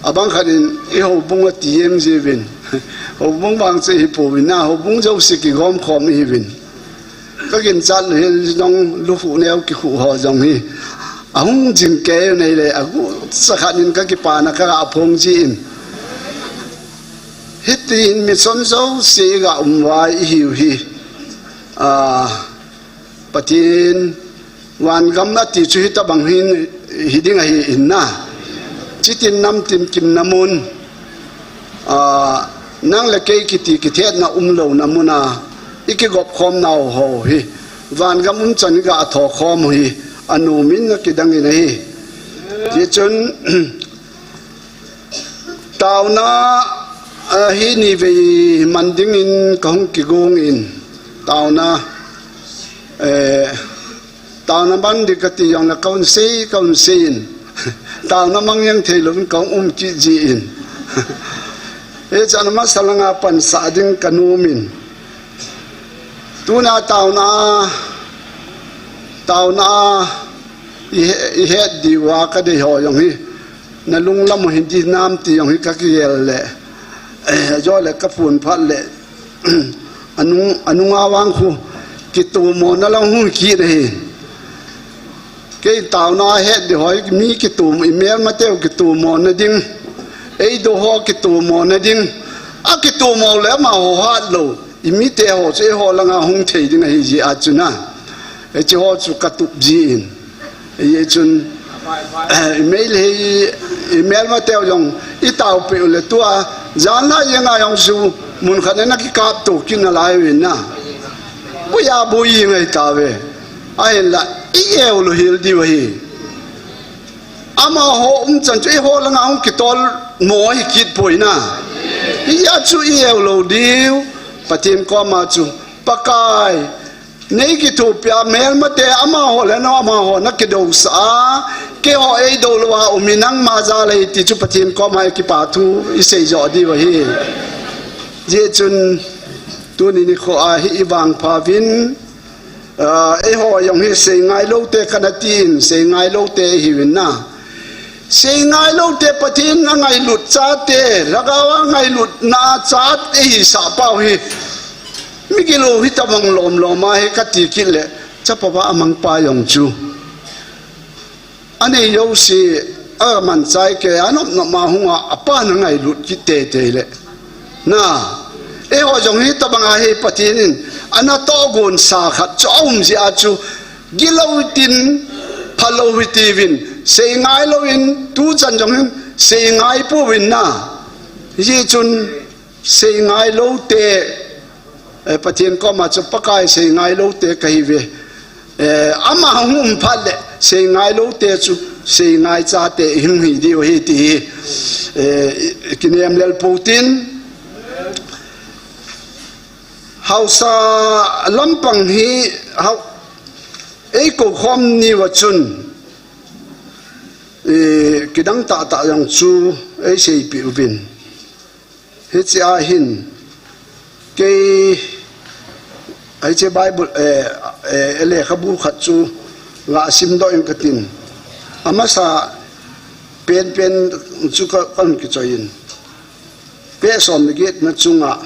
abang khat in i houbung ati em jiuvin. Houbung vang chu hi pouvin na, houbung jouse kigom khom ihiuvin. Ka ginchat lou hel jong lukhuh neo kikhuh ho jong hi. Ahung jing kei nei le, agu sa khat in ka kipana ka ga phong jin. Hitin mission jouse ga um vai ihiu hi. A, Pathen, vangam ati chu hitabang hin, hi ding ahi in na. Chitin namtin kimna mun, a, nang le kei kiti kithetna umlouna muna, i kigop khomnau ho hi. Vangam umchan ga tho khom hi, anom in akidang in ahi. Hichun, Taona, a, hi ni vei man dingin ka hung kigong in. Taona, eh, taona man ding kati jong le ka hung sei, ka hung sei in. Taona mang jeng thei louvin ka hung um kit jin. Hichan masa langa pansah ding ka nom in. Tuna taona, taona, i he-, i het diuva ka dei ho jong hi. Na lunglam u hin ti nam ti jong hi ka kigel le. Eh, jo le ka phun phat le. Anung, anung a vang khu. Kitomona lang hung kit ahi. Kei taona het di hoi mi kitom, i melmateu kitomona ding. Eidou ho kitomona ding. A kitomo le amaho hat lou. I mite ho chu eiho langa hung thei ding ahi jeh a chu na. Hiche ho chu ka tup jin. Hichun, eh, i mei le hi, i melmateu jong, i taopeh u le tua, jan la jeng a jong chu, mun khat na kikap to kit nalai uvin na. Boi a boi ngai tauve. Ahinla, i eu lou hel diu ahi. Amaho umchan chu eiho langa hung kitol mo hi kit poi na. Hijeh a chu i eu lou diu, Pathen koma chu, Pakai, nei kithopia melmate amaho le nangho amaho na kidousah a, keiho eidou louva um in nangma jal ahi ti chu Pathen koma i kipa thu i sei jo diu ahi. Hijeh chun tuni nikho a hi i vangpha uvin, a, eiho jong hi seingai loute kana tin, seingai loute ihiuvin na. Seingai loute Pathen angailut chate, lhagao a ngailutna chate ihisah pau hi. Migilou hitabang lom lom a hi kati kit le, chapa va amangpa jong chu. Anei jouse, aman chai kei, anop nop ma hung a, apan angailut kit teitei le. Na, eiho jong hitabang a hi Pathen in, ana tohgon sa khat chu aum jeh a chu, gilou hitin, phalou hitiuvin, seingai louvin, tuchan jong hin, seingai pouvin na. Hijeh chun, seingai loute, eh, Pathen koma chu Pakai seingai loute kahiuve. Eh, ama hung um phat le, seingai loute chu, seingai chate ihung hi diu ahi ti hi, eh, i, kinem lel pou tin. Haosa lampang hi, hao, eikou khom niuva chun, eh, kidang tahtah jong chu eiseipeh uvin. Hiche a hin, kei, hiche Bible, eh, eh, lekhabu khat chu ga simdoh inge katin. Amasa penpen chu ka, kahin kichoi in. Page som le get na chunga.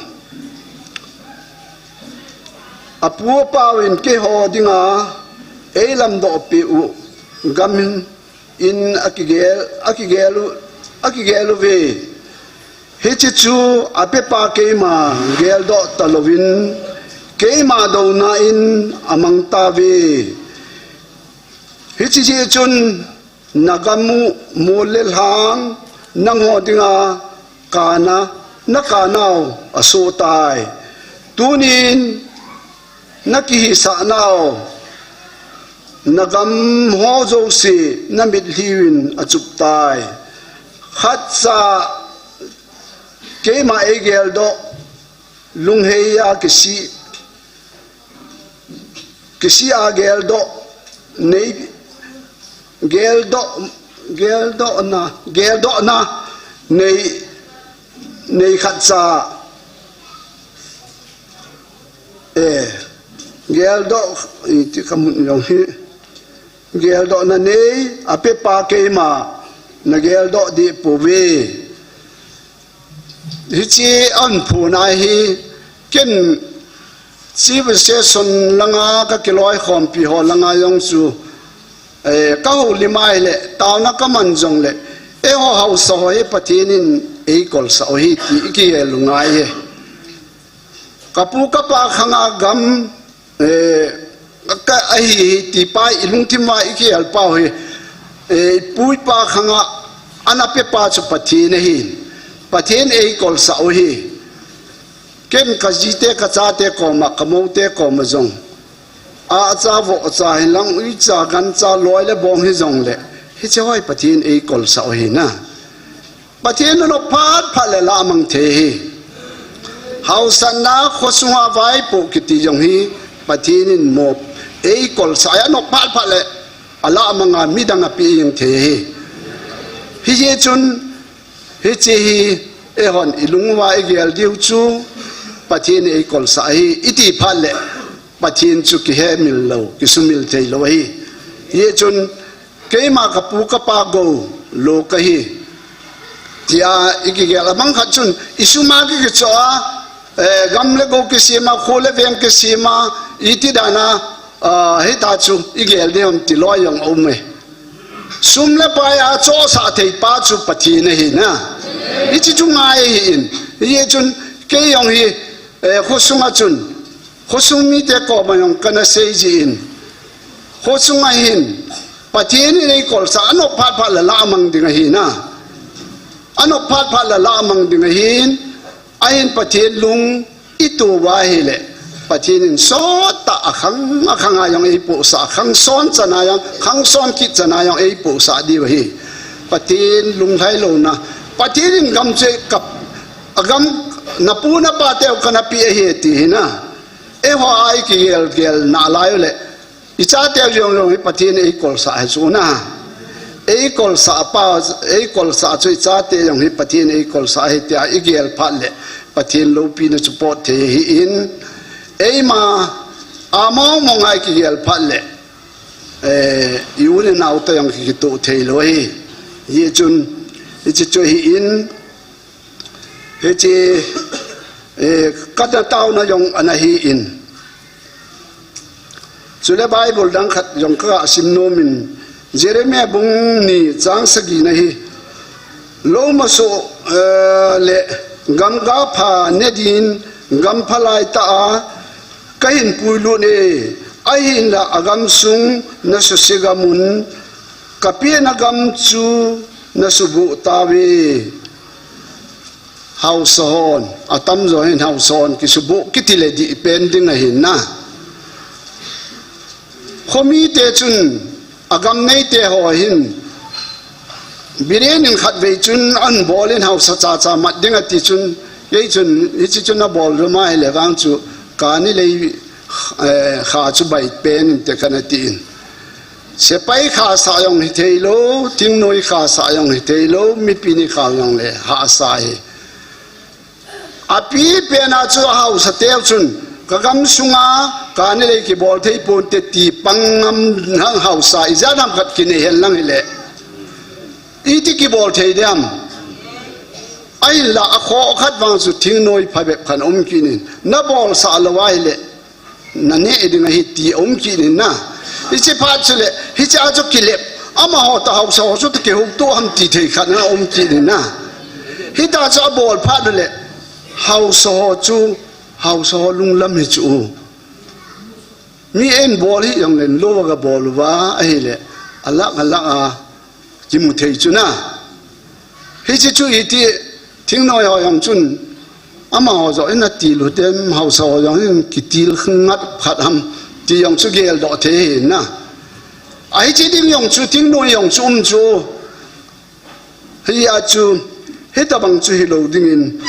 Apu apauvin keiho dinga eilamdoh peh u gam in in akigel, akigel u, akigel uve. Hiche chu apepa keima geldoh talouvin, keima douna in amang tauve. Hiche jeh chun nagam u mol le lhang nangho dinga kana, nakanau asoh tai. Tunin nakihisahnau, nagam ho jouse namitlhi uvin achup tai. Khatcha keima eigeldoh, lunghei a kisih, kisih a geldoh, nei, geldoh, geldohna, geldohna, nei, nei khatcha, eh, geldoh, iti kamun jong hi, geldohna nei, apepa keima, Na geldoh dih pouve. Hiche an phuna hi ken civilization langa ka kiloikhompi ho langa jong chu, eh, ka houlim a ahile, taona ka man jongle, eiho haosa ho hi Pathen in eikolsah u ahi ti i kigel u ngai e. Ka pu ka pa khanga gam, eh, ka ahi hi ti pa i lungthim a i kigel pau hi, eh, i pu i pa khanga ana pe pa chu Pathen ahi. Pathen eikolsah u ahi. Ken ka jite ka chate koma, ka moute koma jong, ahcha, vohcha, hinlang uicha, gancha, loi le bong hijongle, hiche ho hi Pathen eikolsah u ahi na. Pathen in anop phat phat le lah amang thei ahi. Haosatna, khosunga vaipoh kiti jong hi Pathen in mo eikolsah a, anop phat phat le alah amanga midang a pe jeng thei ahi. Hijeh chun, hiche hi eihon i lung uva i gel diu chu, Pathen in eikolsah ahi i ti phat le, Pathen chu kihemil lou, kisumil thei lou ahi. Hijeh chun, keima ka pu ka pa gou lou kahi, tia i kigel a. Bang khat chun i sum a ki kichoh a, eh, gam le gou kisem a, kho le veng kisem a, iti dan a, ah, hita chu i gel ding ham ti loi jong aum e. Sum le pai a chohsah thei pa chu Pathen ahi na. Hiche chu ngai ahi in. Hijeh chun kei jong hi, eh, khosunga chun, khosung mite koma jong kana sei jin, khosunga hin Pathen in eikolsah, anop phat phat le lah amang ding ahi na. Anop phat phat le lah amang ding ahin, ahin Pathen lung i to uva ahile, Pathen in sottah a khang, a khang a jong eipohsah, khang son chan a jong, khang son kit chan a jong eipohsah diu ahi. Pathen lunglhai louna, Pathen in gam chu ka, a gam, na pu na pa teu kana pe ahi ti hi na. Eiho a i kigel gel nalai ule, i chate jong jong hi Pathen eikolsah ahi chu na. Eikolsah pa, eikolsah chu i chate jong hi Pathen eikolsah ahi tia i gel phat le, Pathen loupina chu pot thei ahi in. Eima a mong mong a i kigel phat le, eh, i u le nao te jong kikitoh thei lou ahi. Hijeh chun, hiche chu ahi in, hiche, eh, ka na taona jong ana hi in. Chule Bible dang khat jong ka sim nom in, Jeremiah bung ni chang sagi na hi, lou maso, eh, le gamga pha ne din gam phalai tah a kahin puilut e, ahinla agam sung na suse gam un, ka pena gam chu na suboh tauve. Haosa hon, atamjo hin haosa hon kisuboh kiti le dih pen ding ahi na. Khomite chun, agam neite ho hin, Biren in khatvei chun an bol in haosa chacha mat ding ati chun, kei chun, hiche chun abol lou ma hile vang chu, kani lei, eh, kha chu bai pen inte kana ti in. Sepai khasah jong hithei lou, thingnoi khasah jong hithei lou, mipi ni kha jong le hahsa hi. Api pena chu ahaosa teu chun, ka gam sunga, kani lei kibol thei ponte ti pang ngam hang haosa, ijat ham khat kinei hen lang hile. Iti kibol thei diam. Ahinla akhoh khat vang chu thingnoi phabep khat um kit in, na bolsah lou ahile, na neh ding ahi ti um kit in na. Hiche phat chule, hiche a chu kilep. Amaho toh haosa ho chu toh kihou toh ham ti thei khat na um kit in na. Hita chu abol phat le, haosa ho chu, haosa ho lunglam hi chu. Mi einbol hi jong len lou aga bol uva ahile, alah alah a kimu thei chu na. Hiche chu iti, thingnoi ho jong chun, amaho joh in atil u tem, haosa ho jong in kitil ngat khat ham, ti jong chu geldoh thei ahi na. Ahiche ding jong chu, thingnoi jong chu um chu. Hia chu, hitabang chu hilou dingin,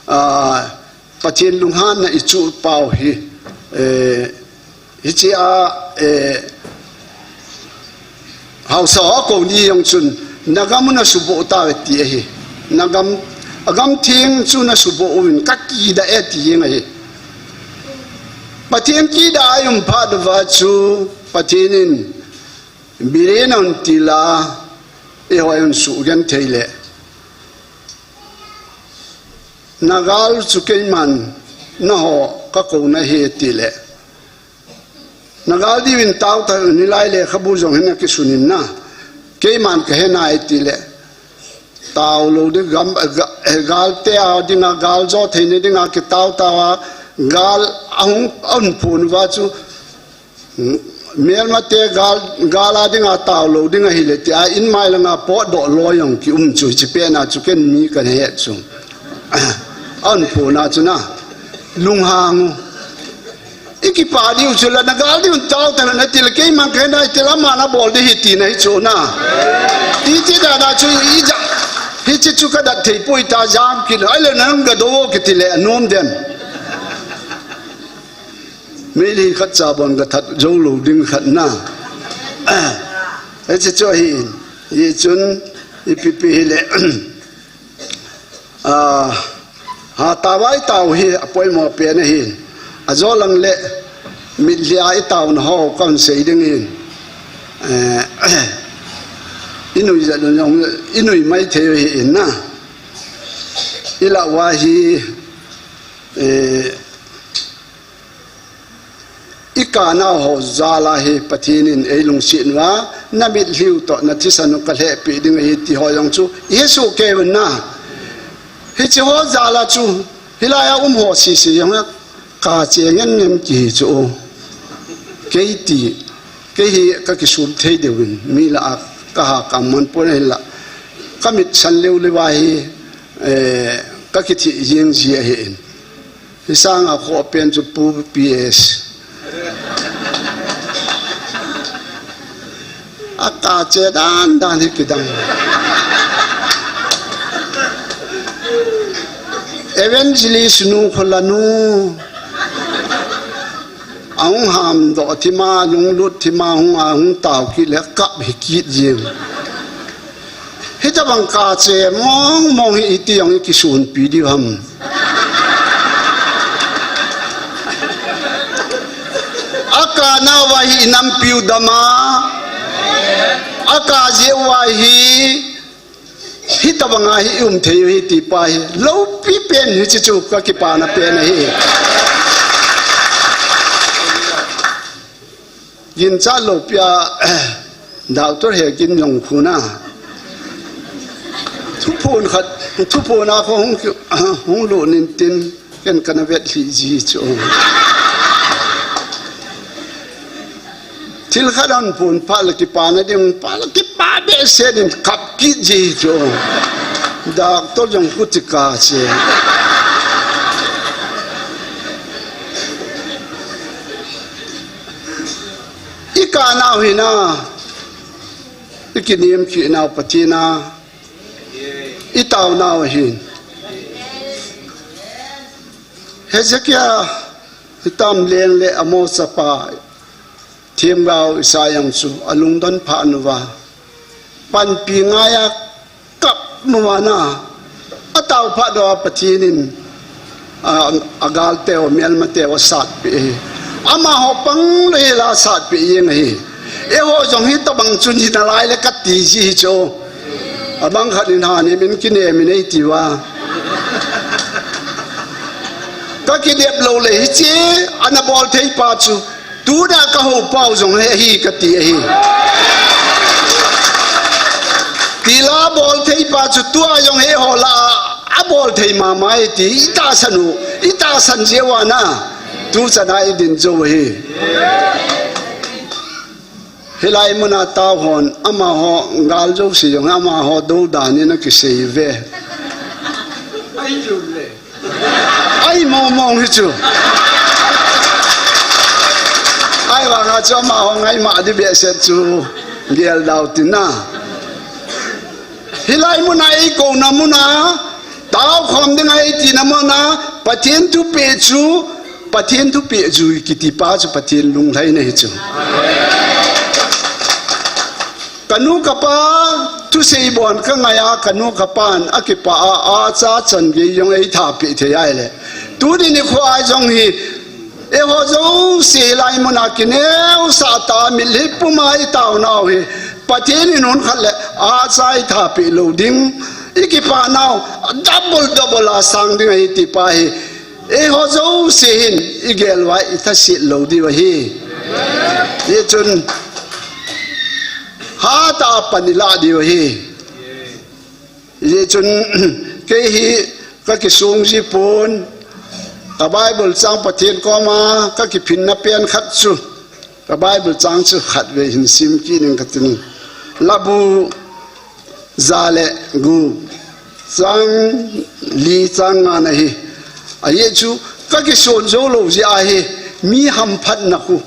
ah, Pathen lunghanna i chuh pau hi, eh, hiche a, eh, haosa ho a kou ni jong chun, na gam u na suboh tauve ti ahi. Na gam, agam theng chu na suboh uvin, ka kidah e ti jeng ahi. Pathen kidah a i um phat uva chu, Pathen in, Biren a hung til a, Eiho in sugenthei le, na gal chu keiman naho ka kouna ahi tile, na gal diuvin tao tan, hilai lekhabu jong hin akisun in na, keiman ka he nai tile, tao lou ding, gam, ga, eh, galte a dinga, gal jo theina dinga kitao tao a, gal ahung, ahung phun uva chu, melmate gal, gal a dinga tao lou ding ahile tia, in mai langa potdoh loi jong kium chu, hiche pena chu ken mi kahe chu. Ahung phun a chu na, lunghang u. I kipah diu chu la, na gal diuvin tao tan na tile, keiman ka he nai tile, aman abol ding ahi tina hi chu na. Iti dana chu i ja, hiche chu ka dat thei poi ta, jam kit, ahile nang ga do kiti le, anom dem. Meitei khat cha bon ka that jou lou ding khat na. Hiche chu ahi in. Hichun ipi pi hile, ah, hatah a i tao hi apoimo pen ahi. Ajo lang le mitlhi a i taona ho kahin sei ding in. Eh, i nui jat jong, i nui maithei u ahi in na. I lah uva hi, eh, i kanau ho jal a hi Pathen in ei lungset uva, na mitlhi u toh na thisan u ka lhehpeh ding ahi ti ho jong chu i he soh kei un na. Hiche ho jal a chu, hilai a um ho sese jong a, kache ngen ngen kihi chu. Kei ti, kei hi ka kisum thei diu in, mi lah a ka ha ka man pon ahi la, ka mit san leu leu a hi, eh, ka kithi jing ji ahi in. Hi sanga kho pen chu Pu P S. A kache dan dan hi kidang. Evangelist nu khola nu. Ahung hamdoh thima, lunglut thima, hung a hung tao kit le kap hi kit jing. Hitabang kache mong mong hi iti jong i kisunpi diu ham. A kanau va hi i nampiu dam a. A kajeh uva hi, hitabang a hi i um thei u hi ti pa hi. Loupi pen hiche chu ka kipana pen ahi. Ginchat loupi a, Doctor Hekin jong khu na. Thuphon khat, thuphon a kho hung ki, hung lut in tin, ken kana vet lhi ji chu. Thil khat ahung phon phat le kipana ding, phat le kipa behseh in kap kit ji chu. Doctor jong khu ti kache. I kanau hi na, i kinem kit nau Pathen a, i taonau ahi. Hezekiah, hitam leng le Amos chapa, themgao Isaiah chu alungdon phat uva, panpi ngai a kap mo mana, atao phat uva Pathen in, a, agalte ho, melmate ho asatpeh e. Amaho pang lou hela asatpeh jeng ahi. Eiho jong hitabang chu hi nalai le kati ji hi chu. Abang khat in hanem in kinem in eiti uva. Ka kidep lou le hiche, ana bol thei pa chu. Tuna ka hou pau jong hi ahi kati ahi. Tila bol thei pa chu tua jong hi ho la a bol thei mama e ti i tahsan u, i tahsan jeh uva na. Tu chana i din jou ahi. Hilai muna tao hon, amaho gal jouse jong, amaho dou dan in akisei ve. Ai jum le. Ai mong mong hi chu. Ahivanga chu amaho ngaima di behseh chu. Gel dau tina. Hilai muna eikouna muna, taokhom dinga eitina muna, Pathen thupeh chu, Pathen thupeh jui kiti pa chu Pathen lunglhaina hi chu. Kanu kapa thusei bon kangai a, kanu kapan akipah a, acha chan gei jong eitha peh thei ahile. Tuni nikho a jong hi, eiho jouse hilai muna kineosah tah a mitlhi puma itaonau hi, Pathen in hun khat le achai tha pe lou ding, i kipa nau double double a sang ding ahi ti pa hi, eiho jouse hin i gel uva i thasit lou diu ahi. Hichun hatah a pan i lah diu ahi. Hichun kei hi ka kisung ji pon, ka Bible chang Pathen koma ka kiphinna pen khat chu, ka Bible chang chu khat vei hin sim kit ning ka tin. Labu ja le gup, chang li chang nga na hi. Ahi chu ka kison jou lou jeh ahi, mi hamphatna khu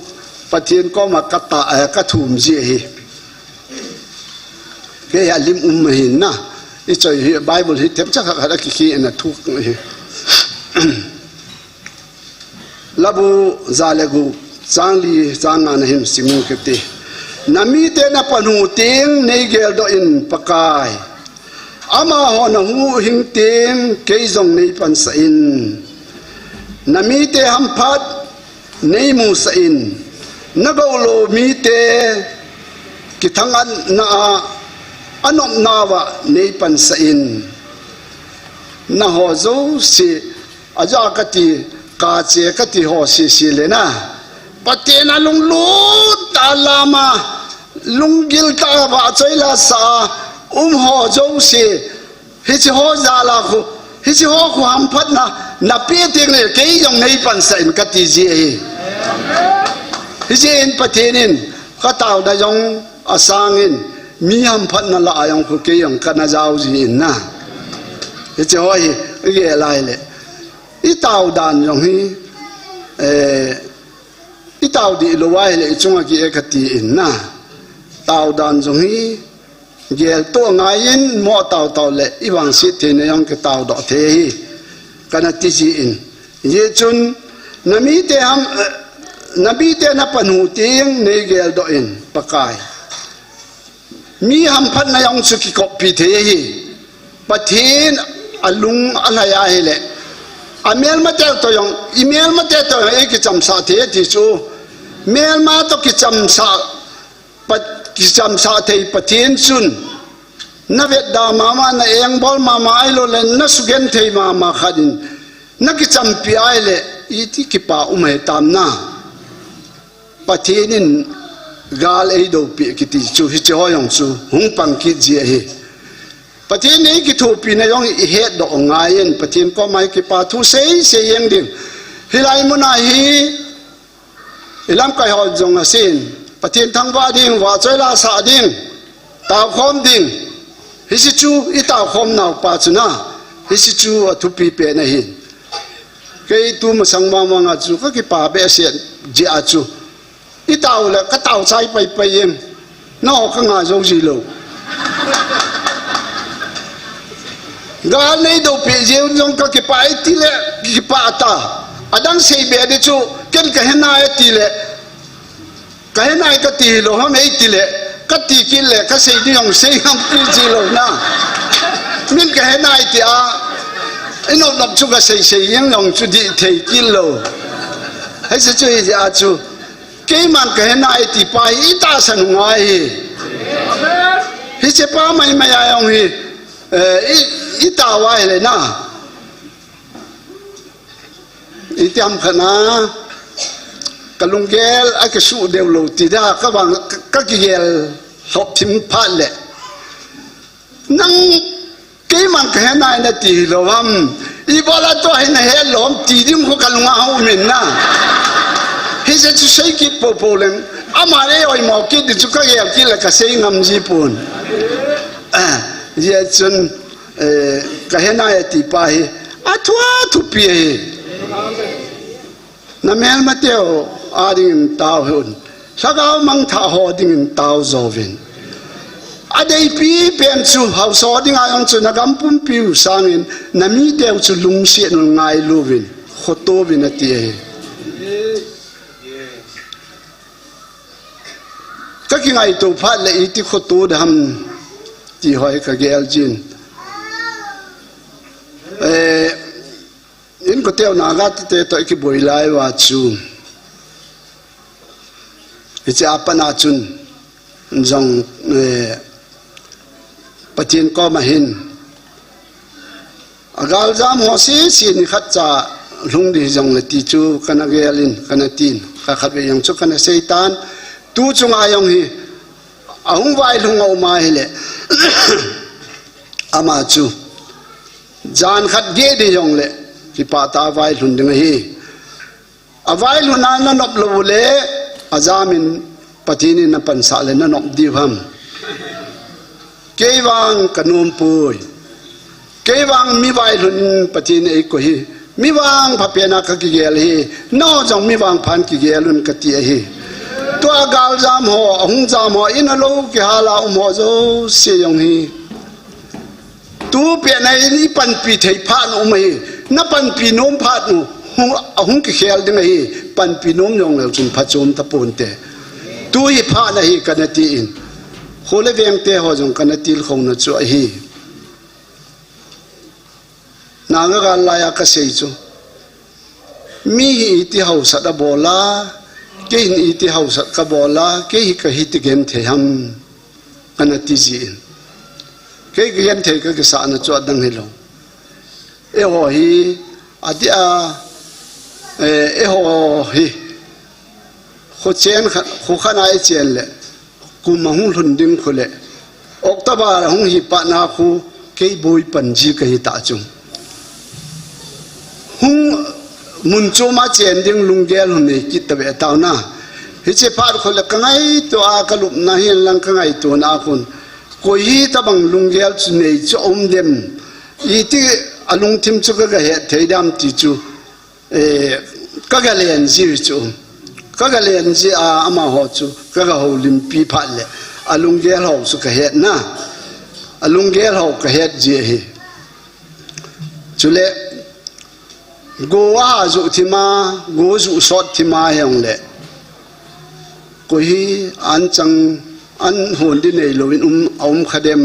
Pathen koma ka ta, eh, ka thum ji ahi. Kei a lim um ahin na. I choi hi Bible hi themcha khat khat a kikhen a thuk hi. Labu ja le gup, chang li chang nga na hin sim ing kati. Na mite na panhu teng nei geldoh in Pakai. Amaho na huhhing teng kei jong nei pansah in. Na mite hamphat nei musah in. Na gou lou mite kithangatna a, anopna uva nei pansah in. Nangho jouse, aja kati, kache kati ho sese le na, Pathen a lunglut tah a lam a, lunggil tah a vahchoi la sah a um ho jouse, hiche ho jal a khu, hiche ho khu hamphatna na pe teng le kei jong nei pansah in kati ji ahi. Hiche in Pathen in ka taona jong asang in, mi hamphatna lah a jong khu kei jong kana jao ji in na. Hiche ho hi i gel a ahile, i tao dan jong hi, eh, i tao dih lou a ahile i chunga ki e kati in na. Tao dan jong hi gel toh ngai in, mo tao tao le i vangset theina jong kitao doh thei ahi, kana ti ji in. Hichun na mite ham, eh, na mite na panhu teng nei geldoh in Pakai. Mi hamphatna jong chu kikoppi thei ahi. Pathen a lung a lhai ahile, a melmate toh jong, i melmate toh jong ei kichamsah thei ti chu, melma toh kichamsah, Pat-, kichamsah thei Pathen chun, na vetda mama, na engbol mama ahilou le, na sugenthei mama khat in na kichampi ahile, iti kipa um hitam na. Pathen in gal eidopeh kiti chu hiche ho jong chu hung pang kit ji ahi. Pathen in eikithopina jong i hetdoh ngai in, Pathen koma i kipa thu seisei jeng ding. Hilai mun a hi i lamkai ho jong asin, Pathen thangvah ding, vahchoi la sah ding, taokhom ding. Hiche chu i taokhom nau pa chu na, hiche chu athupi pen ahi. Kei tu masang mama nga chu ka kipa behseh jeh a chu, i tao le ka tao chai pai pai em. Nangho ka nga jou ji lou. Gal neidopeh jeh un jong ka kipah e ti le, kipah ta. Adang sei be di chu, ken ka he nai e ti le, ka he nai ka ti lou ham e ti le, ka ti kit le, ka sei di jong sei ngam kit ji lou na. Min ka he nai ti a, i nop nop chu ka sei sei jeng jong chu dih thei kit lou. Hiche chu hijeh a chu, keiman ka he nai ti pa hi i tahsan u ngai hi. Hiche pa mai mai a jong hi, eh, i, i tao a hile na. Iti ham khat na, ka lunggel a kisuh deu lou ti da, ka vang, ka, ka kigel lhop thim phat le. Nang keiman ka he nai na ti lou ham. Ibola tua hi na he lou ham ti ding khu ka lunga hung um in na. Hiche chu sei kit popo leng. Ama le oimo kit di chu ka gel kit le ka sei ngam ji pon. Ah, hijeh chun, eh, ka he nai ti pa hi. Athu athupi ahi. Na melmateu a dingin tao hih un. Lhagao mangthah ho dingin tao jouvin. Adeipi pen chu haosa dinga jong chu na gam pumpiu sangin na miteu chu lungset un ngailu vin, khoto vin ati ahi. Ka kingaito phat le iti khoto dam ti hoi ka gel jin. Eh, Inkote u Naga te toh i kiboi lai uva chu, hiche a pat a chun jong eh, Pathen koma hin, agal jam ho sese ni khat cha lhung ding jongle ti chu kana gel in, kana tin, kha khat vei jong chu kana sei tan. Tu chunga jong hi, ahung vailhung a um ahile, ama chu jan khat geh ding jongle, kipah tah a vailhun ding ahi. Availhun a nanop lou le, ajam in Pathen in napansah le nanop diu ham? Kei vang kanom poi. Kei vang mi vailhun in Pathen in eikoi hi. Mi vang phapen a kakigel hi. Nao jong mi vang phan kigel un kati ahi. Tua gal jam ho, ahung jam ho, in a lou kihal a um ho jouse jong hi. Tu pet na in i panpi thei phat na um ahi, na panpi nom phat nu, hung, ahung kikhel ding ahi, panpi nom jong leu chun phachom tapon te. Tu hi phat na hi kana ti in. Khole veng te ho jong kana tilkhou na chu ahi. Nanga gal lai a kasei chu. Mi hi iti hausat abol a, kei hin iti hausat kabol a, kei hi kahi ti genthei ham, kana ti ji in. Kei kagenthei kakisah na chu adang hilou. Eiho hi, ati a, eh, eiho hi, kho chen kha, kho khat a i chen le, kum ahung lhun ding khu le, October ahung hi phat na khu, kei boi pan ji kahi ta chu. Hung mun chom a chen ding lunggel hung nei kit ta ve tau na. Hiche phat khu le kangaito a kalupna hin lang kangaito na khun. Koi hi tabang lunggel chu nei chu um dem. Iti alungthim chu kaga het thei dam ti chu. Eh, kaga len ji chu. Kaga len ji a amaho chu. Kaga houlimpi phat le. Alunggel ho chu kahet na. Alunggel ho kahet ji ahi. Chule, go a ju thima, go ju sot thima hiong le. Koi hi an chang, an hon di nei lou in um, a um kha dem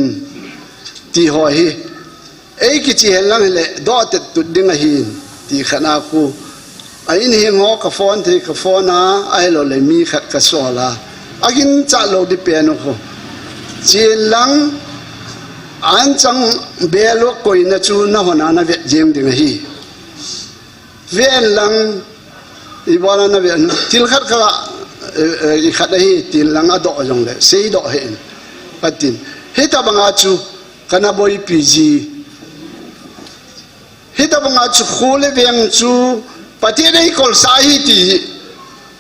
ti ho hi. Ei kichi hen lang le, do tet tut ding ahin, ti khat na khu. A in hing ho ka phone thei ka phone a, ahilou le mi khat ka sol a. Agin cha lou di pen u khu. Chin lang, an chang bel u koi na chu na hon a na vet jeng ding ahi. Ven lang, i bol a na ven, thil khat ka, eh, eh, i khat ahi, tin lang a do jong le, sei do he in. Ka tin. Hitabang a chu, kana boipi ji. Hitabang a chu khu le veng chu, Pathen in eikol sa hi ti,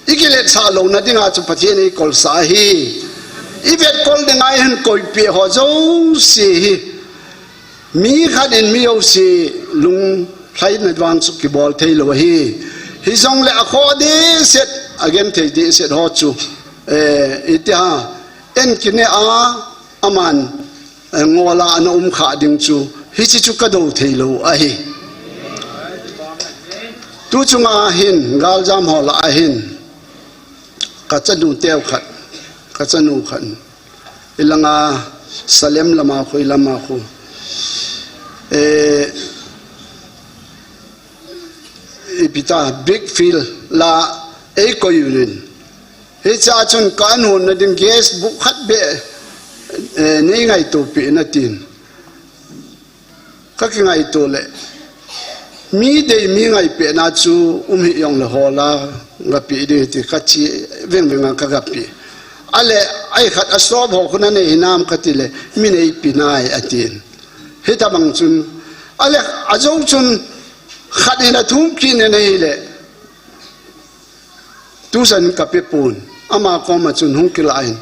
i kilet sa lou na ding a chu Pathen in eikol sa hi. I vet kol ding a hin koipi ho jouse hi. Mi khat in mi jouse lunglhaina vang chu kibol thei lou ahi. Hijongle a kho dehset, a genthei dehset ho chu, eh, iti ham, en kine a, aman, eh, ngol a ana um kha ding chu, hiche chu ka do thei lou ahi. Tu chunga hin, galjam ho lah a hin, ka chanu teu khat, ka chanu khat. Ilanga Salem lama khu, ilama khu. Eh, ipi ta, Brickfield la eikoi uvin. Hiche a chun ka an hon na ding gas bu khat beh, eh, nei ngaito pi na tin. Ka kingaito le, mi dei mi ngaipeh na chu um hih jongle hol a, gape ding ti ka chi veng veng a ka gape. Ale, ai khat a sop ho khu na nei hinam ka ti le, mi neipi nai a tin. Hitabang chun, ale, a jou chun, khat in a thum kit na nei le, tusan ka pe pon, ama koma chun hung kilah in.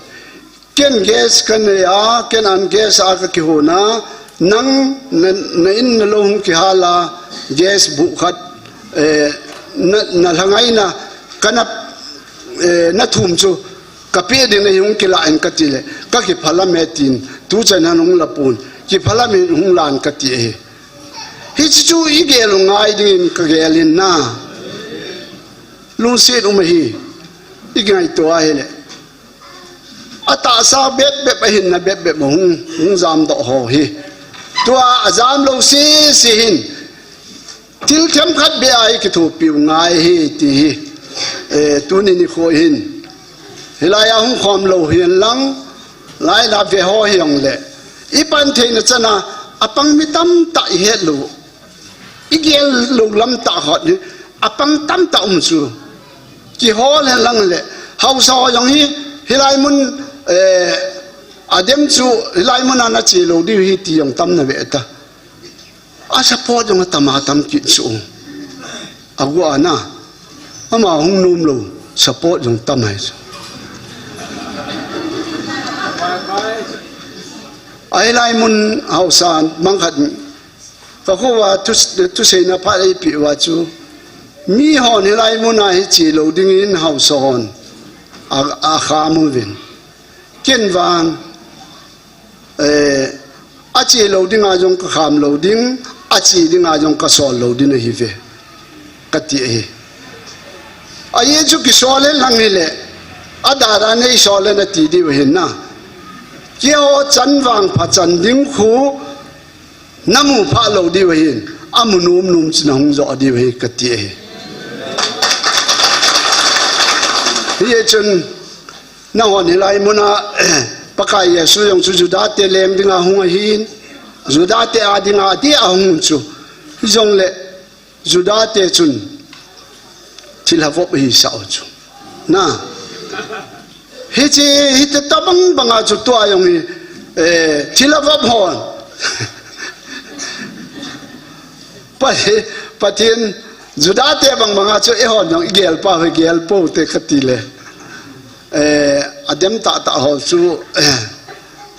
Ken gas ka nei a, ken an gas a ka kihon a, nang na, na in na lou hung kihal a, gas bu khat, eh, na, na lhangai na, ka na, eh, na thum chu, ka pe ding ahi hung kilah in ka ti le, ka kiphalam e tin, tuchan han hung la pon, kiphalam in hung lan ka ti ahi. Hiche chu i gel u ngai ding in ka gel in na. Lungset um ahi, i ngaito a hile. A tahsa bep bep a hinna bep bep a hung, hung jam doh ho hi. Tua a jam lou sese hin. Thil themkhat beh a i kithopi u ngai hi ti hi. Eh, tuni nikho hin. Hilai a hung khom lou hin lang. Lai la ve ho hijongle, i pan theina chana, apang mi tamtah i het lou. I gel lou lam tah hot hi, apang tamtah um chu. Kihol hen lang le, haosa ho jong hi, hilai mun, eh, adem chu, hilai mun a na che lou diu hi ti jong tam na ve ta. A support jong atam atam kit chu. Agu ana, ama hung nom lou, support jong tam ahi chu. Ahilai mun haosa mangkhat, ka kho uva thu, thuseina phat eipeh uva chu, mi hon hilai mun a hi che lou dingin haosa hon a, akham uvin. Ken vang, eh, ache lou dinga jong kakham lou ding, ache dinga jong kasol lou ding ahi ve, kati ahi. Ajeh chu kisol hen lang hile, adara nei sol hen ati diu ahin na. Keiho chan vangpha chan ding khu namu phah lou diu ahin, amu nom nom chu nahung jo diu ahi kati ahi. Hijeh chun, nahon hilai muna, Pakai Jesu jong chu Juda te leng dinga hung ahin, Juda te a dinga ati ahung chu. Hijongle, Juda te chun thilha vop ahisah u chu. Na. Hiche, hiti tabang banga chu tua jong hi, eh, thilha vop hon. Pa, Pathen, Juda te bang banga chu eihon jong igel pa, igel pou te kati le. Eh, adem tah tah ho chu, eh,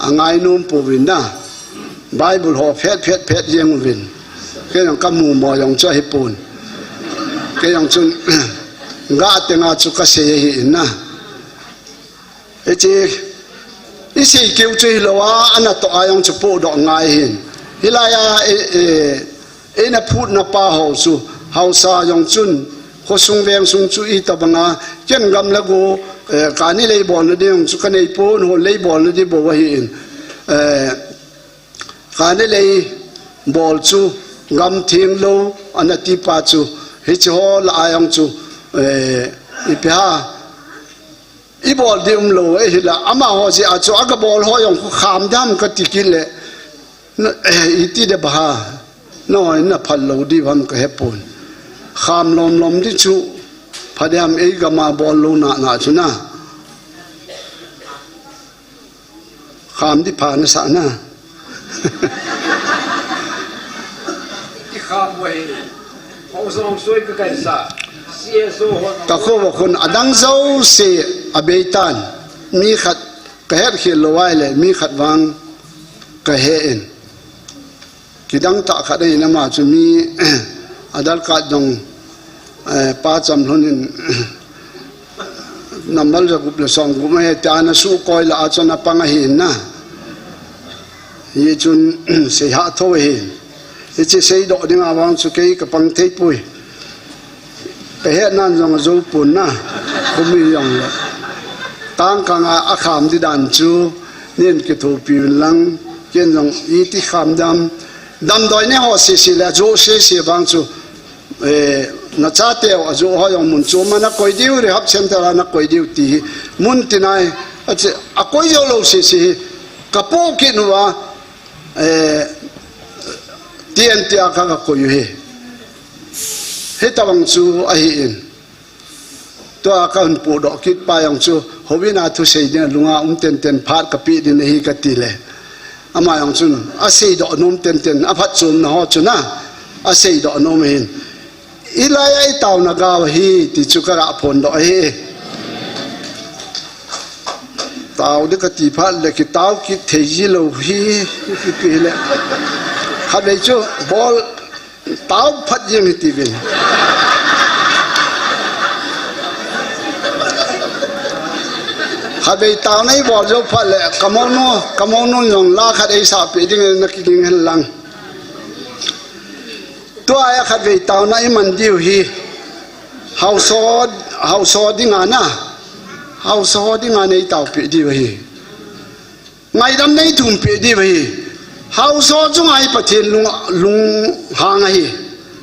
angainom pouvin na. Bible ho phet, phet, phet jeng uvin. Kei jong kamu mo jong chu ahipon. Kei jong chun, ga tenga chu kasei ahi in na. Hiche, isei keu chu hilou a, anatoh a jong chu pohdoh ngai ahin. Hilai a, eh, eh, Eina phutna pa ho chu, haosa jong chun, khosung vengsung chu itobanga, ken gam le go, eh, kani lei bolna ding chu kanei pon, hon lei bolna ding bou ahin. Eh, kani lei bol chu, gam theng lou, ana ti pa chu, hiche ho lah a jong chu, eh, ipi ham, ibol ding umlou, ahile, amaho jeh a chu, aga bol ho jong khu kham dam kati kit le, Na, eh, iti ding ham. No, na phal lou ding ham kahepon. Kham lom lom ding chu. Pha ding ham ei gam a bol lou na, na chu na. Kham ding pha nasah na. I kham uva hi. Hou song soi ka kai sa. C S O ho. Ka kho uva khun adang jouse abeitan. Mi khat kahet khel lou ahile, mi khat vang kahe in. Kidang tah khat ahin ama chu mi, Aadhaar card jong, eh, Pa Chamlhun in, number jagup le somgup ahi tia ana sukoi lah a chun apang ahi na. Hichun, seihah tho ahi. Hiche seidoh dinga vang chu kei kapang thei poi. Kahet nan jong ajou pon na, khumi jong le. Tangkang a, akham ding dan chu, nin kithopi uvin lang, ken jong iti kham dam, damdoi nei ho sese le, ajoh sese vang chu, eh, nachate ho, ajoh ho jong mun chom a nakoi diu, rehab center a nakoi diu ti hi, mun tin a hi, ache, akoi jou lou sese hi, kapoh kit uva, eh, T N T a ka, kakoi u hi. Hitabang chu ahi in. Tua kahung pohdoh kit pa jong chu, houin a thusei ding lunga um tenten phat kapeh ding ahi kati le. Ama jong chun, aseidoh nom tenten, aphatchomna ho chu na, aseidoh nom ahin. Hilai a itaona gao ahi, ti chu kagah phondoh ahi. Tao ding kati phat le kitao kit thei ji lou hi, kiti le. Khatvei chu, bol, tao phat jeng hiti uvin. Khatvei taona ibol jou phat le, kamounu, kamounun jong la khat eisah peh ding nakiging hen lang. Tua a khatvei taona iman diu hi, haosa, haosa dinga na, haosa dinga neitaopeh diu ahi. Ngaidam neithumpeh diu ahi. Haosa chunga hi Pathen lung, lunghang ahi.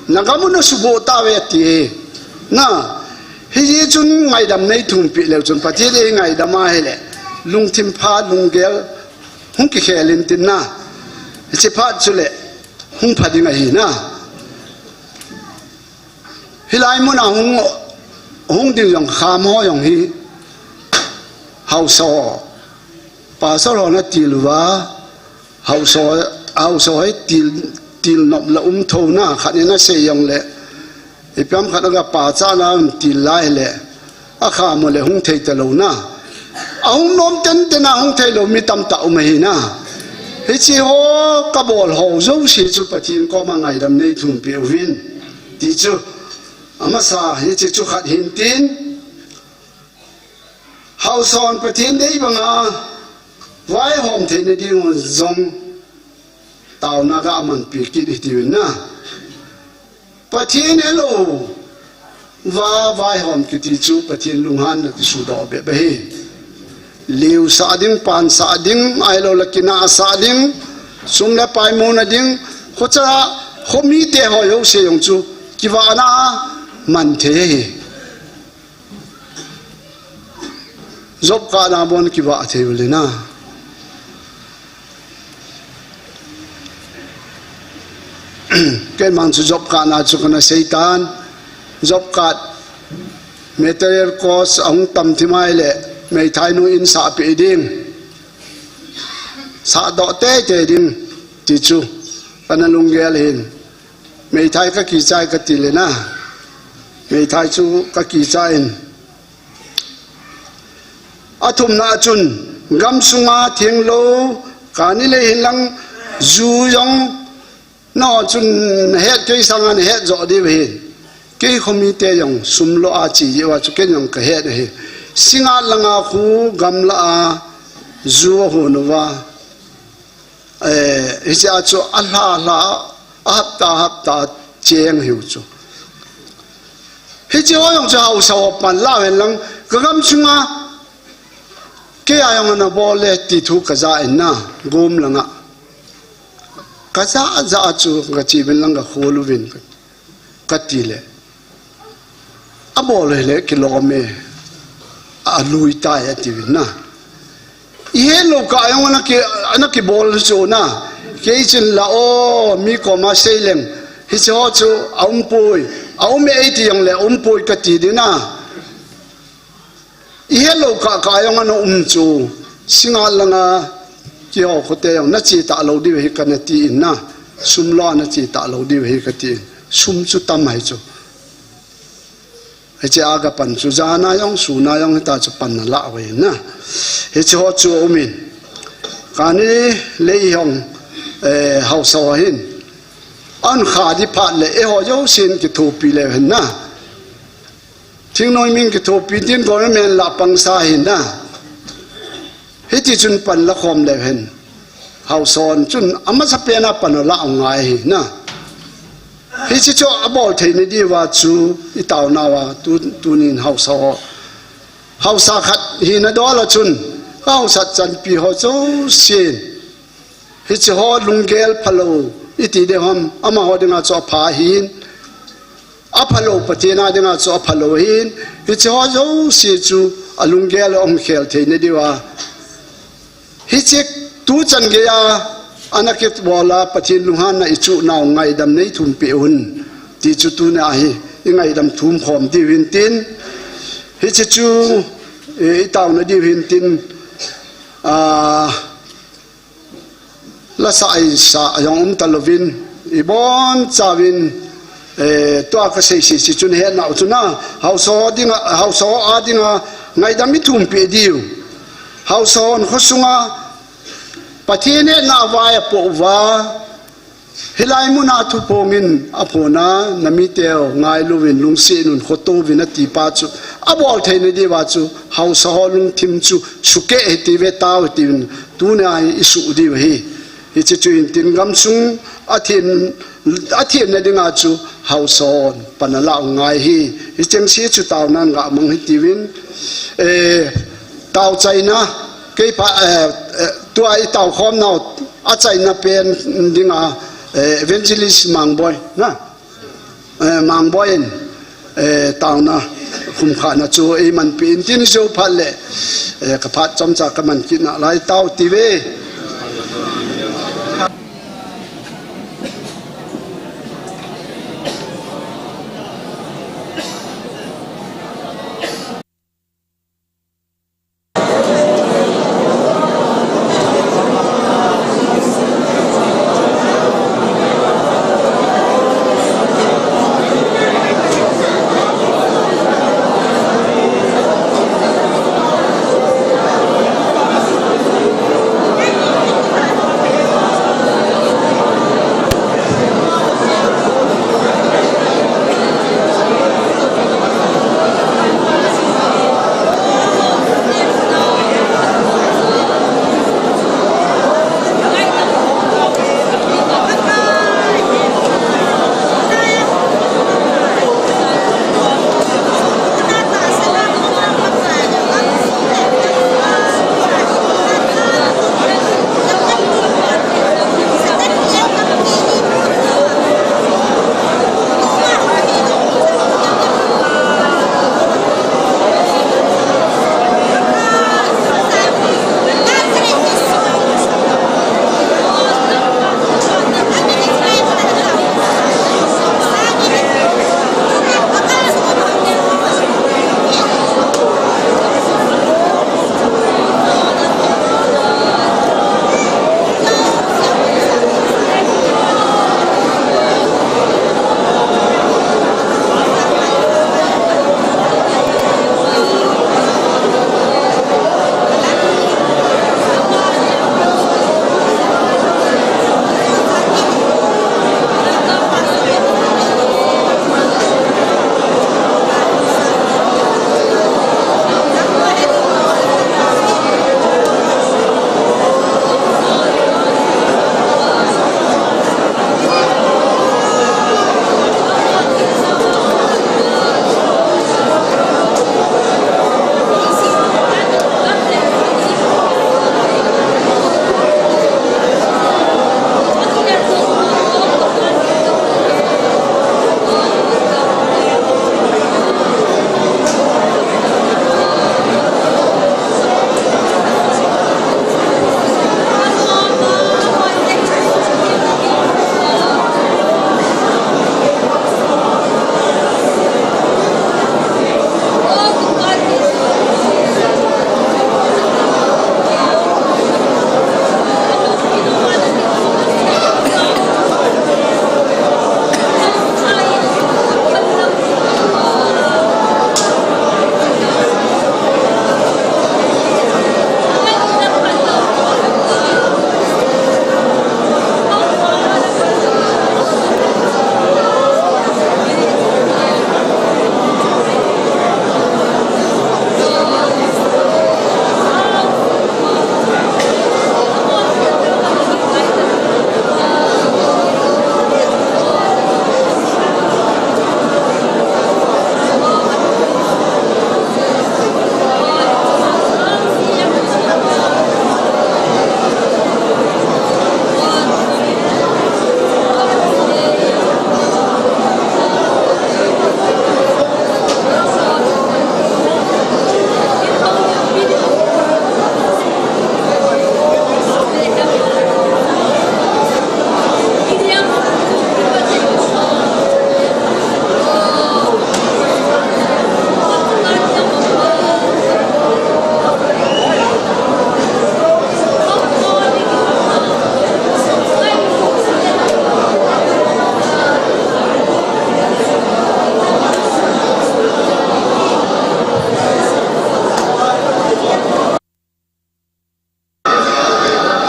Nagam u nasuboh tauve ati ahi. Na, hijeh chun ngaidam neithumpeh leu chun Pathen eingaidam ahile. Lungthim pha, lunggel hung kikhel in tin na. Hiche phat chule hung pha ding ahi na. Hilai muna hung, hung ding jong kham ho jong hi haosa, pastor ho na til uva, haosa, haosa hi til, til nop la um tho na, khat in asei jong le, ipi ham khat a ga pachat na um til lai le, akham u le hung thei talou na. Ahung nom tenten a hung thei lou mi tamtah um ahi na. Hiche ho kabol ho jouse chu Pathen koma ngaidam nei thum peh uvin. Ti chu, amasa hiche chu khat hin tin. Haosa hon Pathen dei banga vaihom theina ding un jong taona ga manpi kit hiti uvin na. Pathen helou va vaihom kiti chu Pathen lunghanna kisudoh bep ahi. Liu sah ding, pan sah ding, ahilou le kinah sah ding, sum le pai muna ding, khocha, khomite ho jouse jong chu kivahna man thei ahi. Job kah na bon kivah thei u le na. Keimang chu job kah na chu kana sei tan. Job kah material cost ahung tam thim a ahile, meithai nu in sah peh ding, sah doh teitei ding ti chu kana lunggel hin. Meithai ka kichai kati le na. Meithai chu ka kichai in. Athumna chun, gamsunga thenglou kani le hinlang ju jong, nangho chun nahet, kei sanga nahet joh diu ahi. Kei khomite jong sum lo a che jeh uva chu ken jong kahet ahi. Singngat langa khu gamla a ju ahon uva. Eh, hiche a chu alha lha, ahapta hapta cheng hiu chu. Hiche ho jong chu haosa ho pan la hen lang, ka gamsunga kei a jong ana bol e ti thu kaja in na, gom langa. Kaja ja chu kache uvin lang kakhol uvin kati le. Abol hile kilom e, alui tai ati uvin na. Ihet lou kah jong ana ki, ana kibol chu na. Kei chun la o, mi koma sei leng, hiche ho chu aumpoi, aum e eiti jong le aumpoi kati ding na. Ihet lou kah kah jong ana um chu, singngat langa keiho khote jong nache talou diu ahi kana ti in na. Sum lo a nache talou diu ahi kati in. Sum chu tam ahi chu. Hiche a kapan chu jana jong, suna jong hita chu pan nala uve na. Hiche ho chu aumin. Kani le hung, eh, haosa ho hin, ahin kha di phat le eiho jousen kithopi leu hen na. Thingnoi min kithopi tin government la pangsa hin na. Hiti chun pan la khom leu hen. Haosa hon chun amasapen a pan la ngai ahi na. Hiche chu abol theina diuva chu itaonauva tu, tunin haosa ho, haosa khat hina dol a chun, ka haosa chanpi ho jousen, hiche ho lunggel phalou iti ding ham, amaho dinga chu apha ahin, aphalou Pathen a dinga chu aphalou ahin, hiche ho jouse chu alunggel a umkhel theina diuva. Hiche tuchan geiya ana kibol a Pathen lunghanna ichuh nau ngaidam nei thum peh un. Ti chu tunia hi ingaidam thum khom diu hin tin. Hiche chu, eh, itaona diu hin tin. Ah, lasa isa jong um talouvin, ibonchauvin, eh, tua kasei sese chu nahet nau chu na, haosa ho dinga, haosa ho a dinga ngaidam ithum peh diu. Haosa hon khosunga Pathen hetna vai apoh uva, hilai muna thuphongin aphona, namiteu ngailu uvin, lungset un, khoto uvin ati pa chu abol theina diuva chu haosa ho lungthim chu sukeh hiti ve tao hiti uvin, tunia hi isuh diu ahi. Hiche chu hin tin gamsung athem, athem na dinga chu haosa hon pan ala u ngai ahi. Hicheng se chu taona ngamang hiti uvin. Eh, tao chaina, kei pa, eh, eh, tua itao khom nau, achaina pen dinga, eh, Evangelist Mangboi, na? Eh, Mangboi in, eh, taona, Khumkhana chu eimanpi in tin jou phat le, eh, ka phat chomcha ka man kit nalai tao ti ve.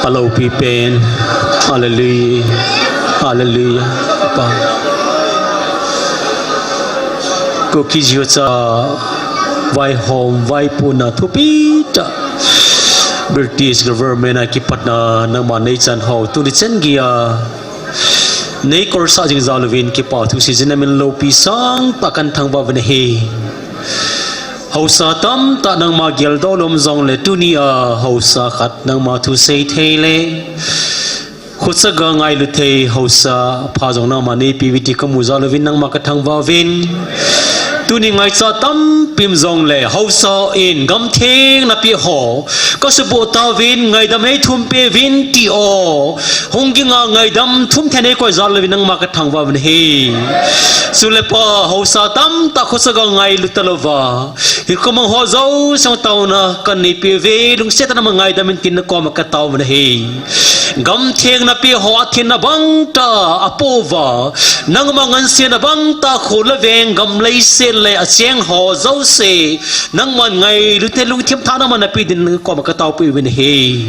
Aloupi pen. Hallelujah. Hallelujah. Pa. Kuki jiu cha vaihom, vaipuna thupi ta. British government a kipatna nangma neichan ho tuni chan geiya neikolsah jing jal uvin kipa thu seijin namin loupi sangtah kathangvah uvin ahi. Haosa tamtah nangma geldoh lom jongle tunia haosa khat nangma thu seithei le khosaga ngailu thei haosa pha jong nangma neipe uve ti kamu jal uvin nangma kathangvah uvin. Tuni ngaicha tampi um jongle, haosa in gamtheng napeh ho, kasuboh tauvin, ngaidam neithum peh uvin ti o. Hung ging a ngaidam thum thei neikoi jal louvin nangma kathangvah uvin ahi. Chule Pa, haosa tamtah khosa ga ngailut talouva, hiche kum a ho jouse taona kanei peh uve, lungset tah a nangma ngaidam in tin nakoma katao uvin ahi. Gamtheng napeh ho athin abang tah a apoh uva, nangma ngansena bang tah a kho le veng, gam leiset le acheng ho jouse, nangman ngailutna lungthim thah nangman napeh dingin nakoma kataopeh uvin ahi.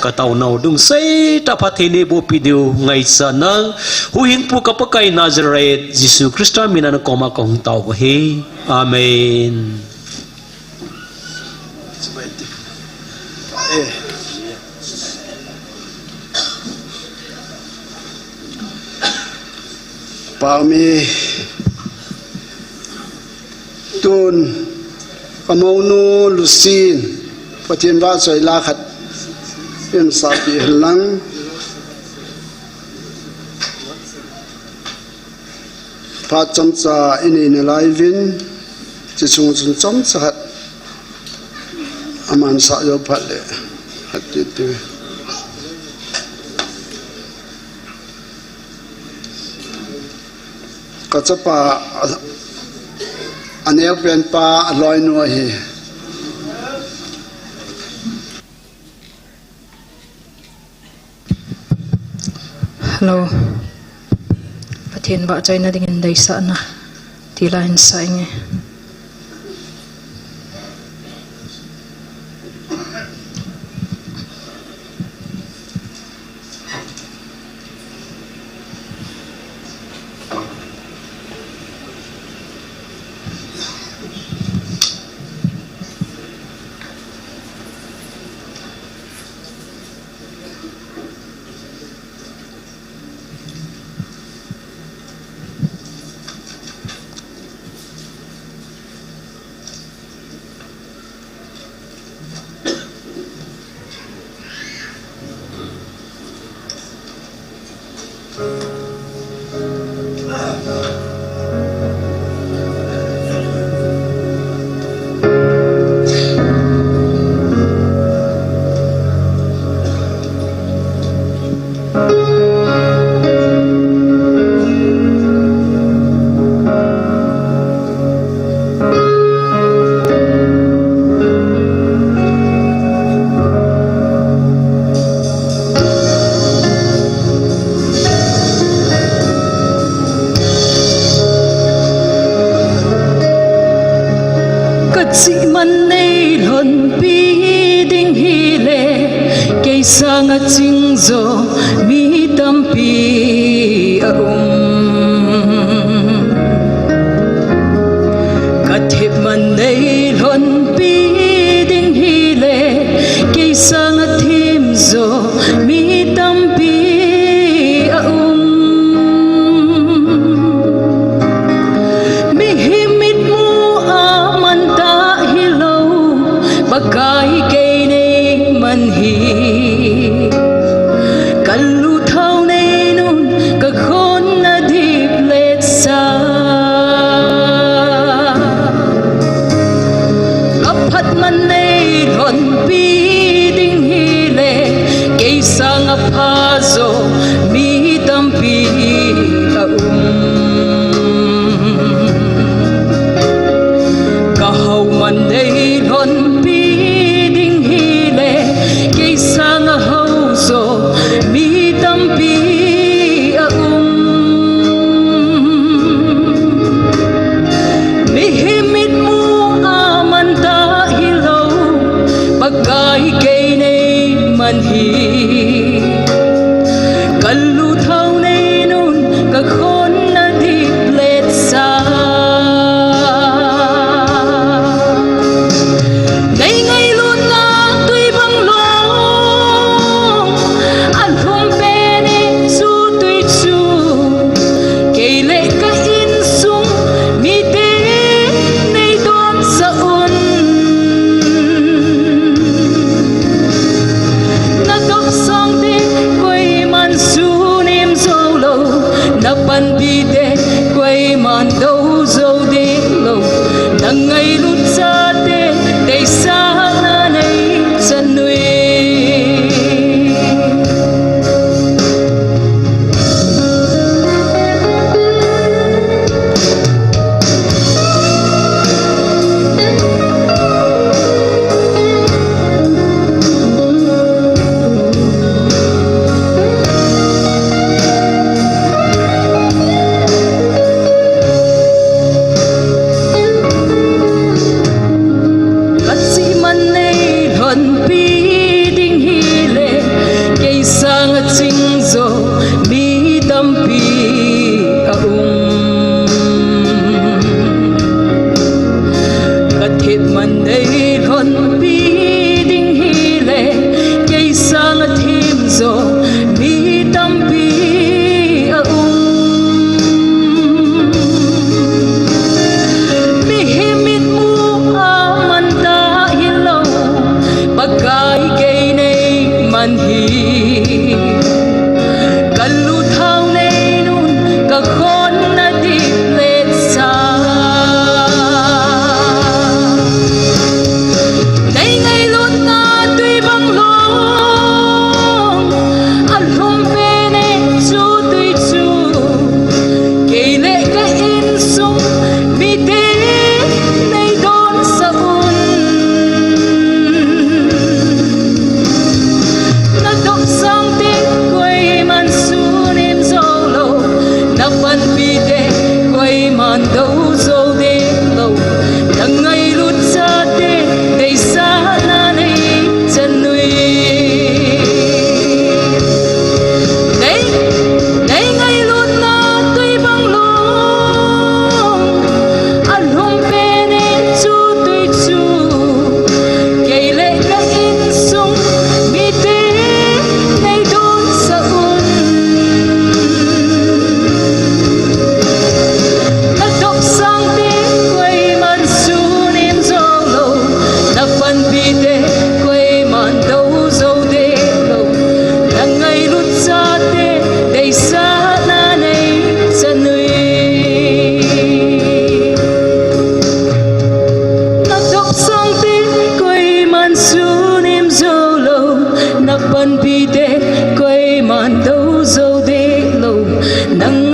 Kataonau dungset tah a phatthei neiboh peh diu ngaichatna, huhhingpu ka Pakai Nazareth Jesu Christa mina nakoma kahung tao uve. Amen. Eh. Pami tun ka mounu Lusin, Pathen vahchoi la khat in sapeh hen lang. Phat chomcha inei nalai uvin, hiche chung chun chomcha khat aman sah jou phat le, khat ti ti. Ka chapa, aneopen pa, aloinu ahi. Hello. Pathen vahchoina dingin deisahna. Ti la hin sa inge. Ka chihman nei lhonpi ding hile, kei sanga ching jo mi tampi a um. Ka thepman nei lhonpi ding hile, kei sanga them jo mi tampi a um. Mihem mitmu a man ta hilou, Pakai kei nei man hi. Ka luthao nei nun, ka khon a dip let sa. Ka phatman nei lhonpi ding hile, kei sanga pha jo mi tampi a um. Ka haoman nei lhonpi ding hile, kei sanga hao jo mi tampi a um. Mihem mitmu a man ta hilou, Pakai kei nei man hi. Ka luthao nei nun, ka khon a dip let sa. Nei ngailutna tui bang long, a lhum pen in chu tui chu, kei le ka insung mite nei donsah un. Na topsang te koiman sunem jou lou, na panpi te koiman dou jou ding lou.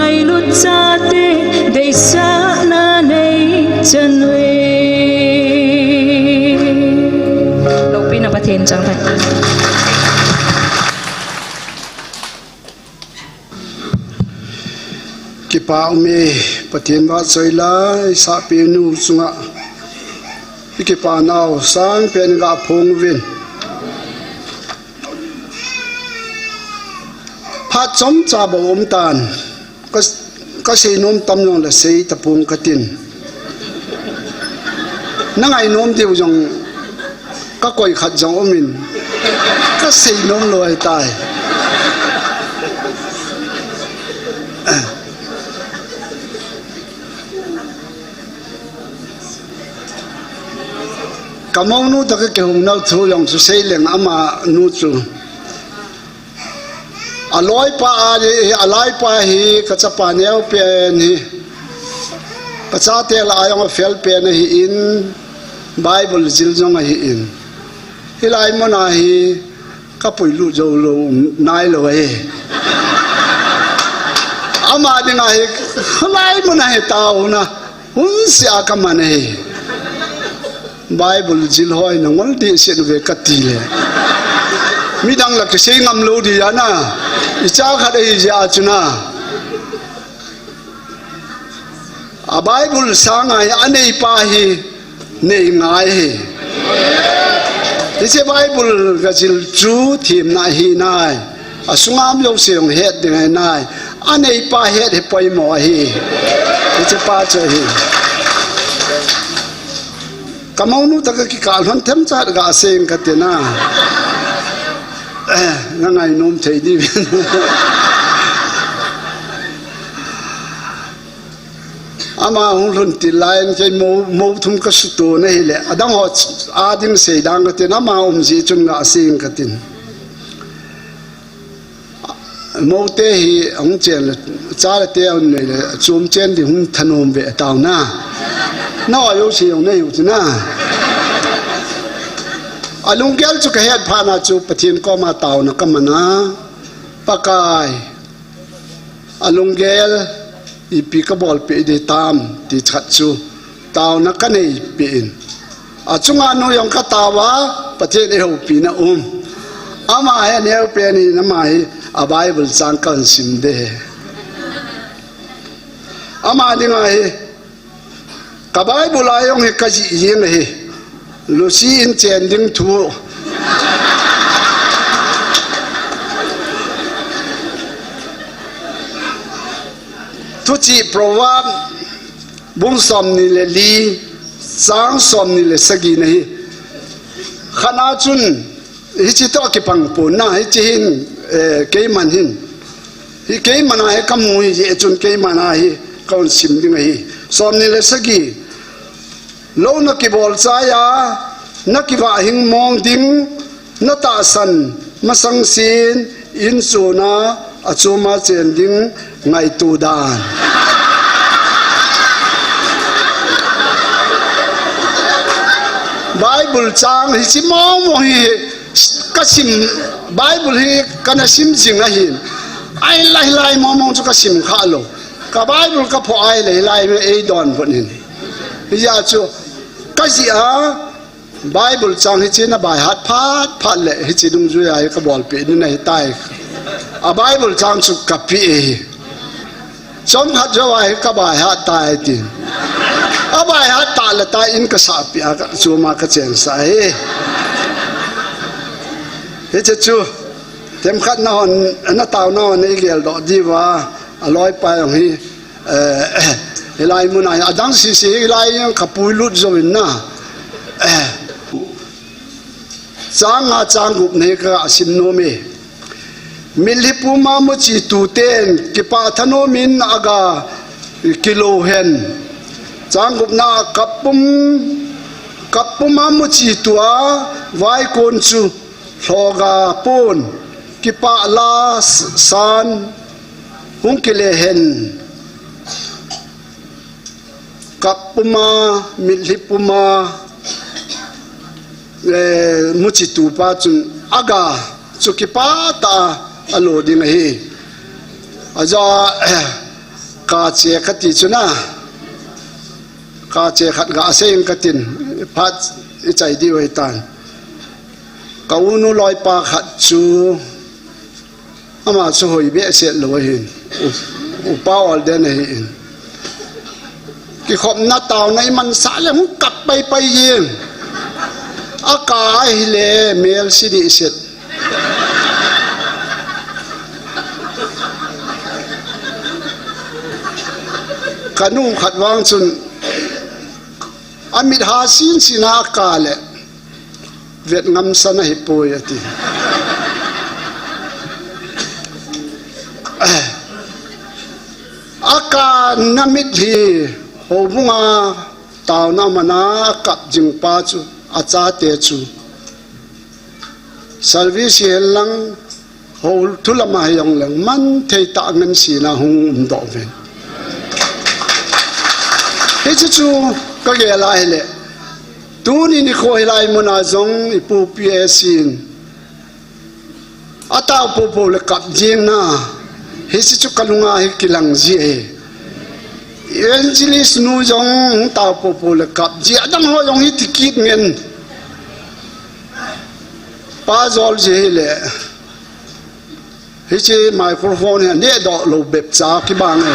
Ngailut chate deisahna nei chan uve. Loupina Pathen chang tai. Kipa ume, Pathen vahchoi la, isahpi nu chunga ikipa nau sangpen gaphong uvin. Phat chomcha bou um tan. Ka, kasei nom tam jongle sei tapong katin. Nangainom diu jong kakoi khat jong umin. Kasei nom lou ahitai. Kamounu toh kakihung nau thu jong chu seileng, amanu chu aloipa ahi, alaipa hi kachapa neupen hi. Kachate lah a jong afel pen ahin, Bible jil jong ahin. Hilai muna hi kapuilut jou lou nailou ahi. Ama dinga hi hilai muna hi taona hunsea kaman ahi. Bible jil hoi nangol dehset uve katile, midang lah kisei ngam lou dia na. Icha khat ahijeh a chu na, a Bible sanga hi aneipa hi neingai ahi. Hiche Bible gajil chu themna ahinai. Asunga um jouse jong het ding ahinai. Aneipa het hi poimo ahi. Hichepa chu ahi. Kamounu toh kakikah lhon themcha gasei inge katina. Nangainom thei diuvin. Ama hung lhun til laiyin kei mou, mou thum kasuto na hile, adang ho a ding sei dang katin, ama um jeh chun gasei inge katin. Moute hi ahung chen le, chate ahung nei le, chom chen ding hung thanom ve taona. Nao jouse jong nei u chu na. Alunggel chu kahet phat na chu Pathen koma taona kamana. Pakai, alunggel ipi kabolpeh ding tam ti khat chu taona kaneipeh in. Achunga nu jong kataova, Pathen eihoupina um. Ama hi aneopen in, ama hi a Bible chang kahin sim ding ahi. Ama dinga hi ka Bible a jong hi kajih jeng ahi. Lucy in chen ding thu. Thuchih Proverb bung somni le li, chang somni le sagi na hi. Khatna chun hiche toh kipang pon na, hiche hin, eh, keiman hin. Hi keiman a hi kamu hijeh chun keiman a hi kahin sim ding ahi. Somni le sagi. Lou nakibol chai a, nakivah hing mong ding, natahsan masang sen, in chon a, achom a chen ding, ngaito dan. Bible chang hiche mong mong hi kasim, Bible hi kana sim jing ahin. Ahinla hilai mong mong chu kasim kha lou. Ka Bible kaphoh ahile hilai me eidonbut in. Hijeh chun kajih a, Bible chang hiche nabaihat phat phat le hiche dungjuia hi kabolpeh ding ahitai. A Bible chang chu kapeh e. Chomkhat jouva hi kabaihat tai tin. Abaihat tah le tah in kasahpeh a, kachom a kachen sah e. Hiche chu themkhat nahon, nataona hon eigeldoh diuva, aloipa jong hi, eh, hilai muna hi adang sese hilai jong kapuilut jouvin na. Eh, chang nga chang gup na hi kasim nom e. Mitlhi puma muchi tuten kipah thanom in aga kilou hen. Chang gupna, kap pum, kap puma muchi tua vaikon chu lhoga pon, kipah la san hung kile hen. Kap puma, mitlhi puma, eh, muchi tupa chun aga chu kipah tah a alo ding ahi. Aja, eh, Kache kati chu na. Kache khat gasei ing katin. Phat ichai diu ahitan. Ka unu loipa khat chu. Ama chu hoi behseh lou ahin. U-, upa ol den ahin. Kikhopna taona imansah le hung kap paipai jeng. Aka ahile mel si dihset. Kanu khat vang chun amit ha sinsin a aka le. Vet ngamsa nahipoi ati. Aka namit hi houbunga taona mana kap jing pa chu achate chu. Service hi henlang hou thu lama hijongleng man thei tah ngen sina hung umdoh ven. Hichu chu kagel a hile. Tuni nikho hilai muna jong ipu P A sin. Atao popo le kap jing na. Hichu chu kalunga hi kilang ji e. Evangelist nu jong tao popo le kap ji. Adang ho jong hiti kit ngen. Pa jol ji hile. Hiche microphone hi nehdoh lou bep cha kibang e.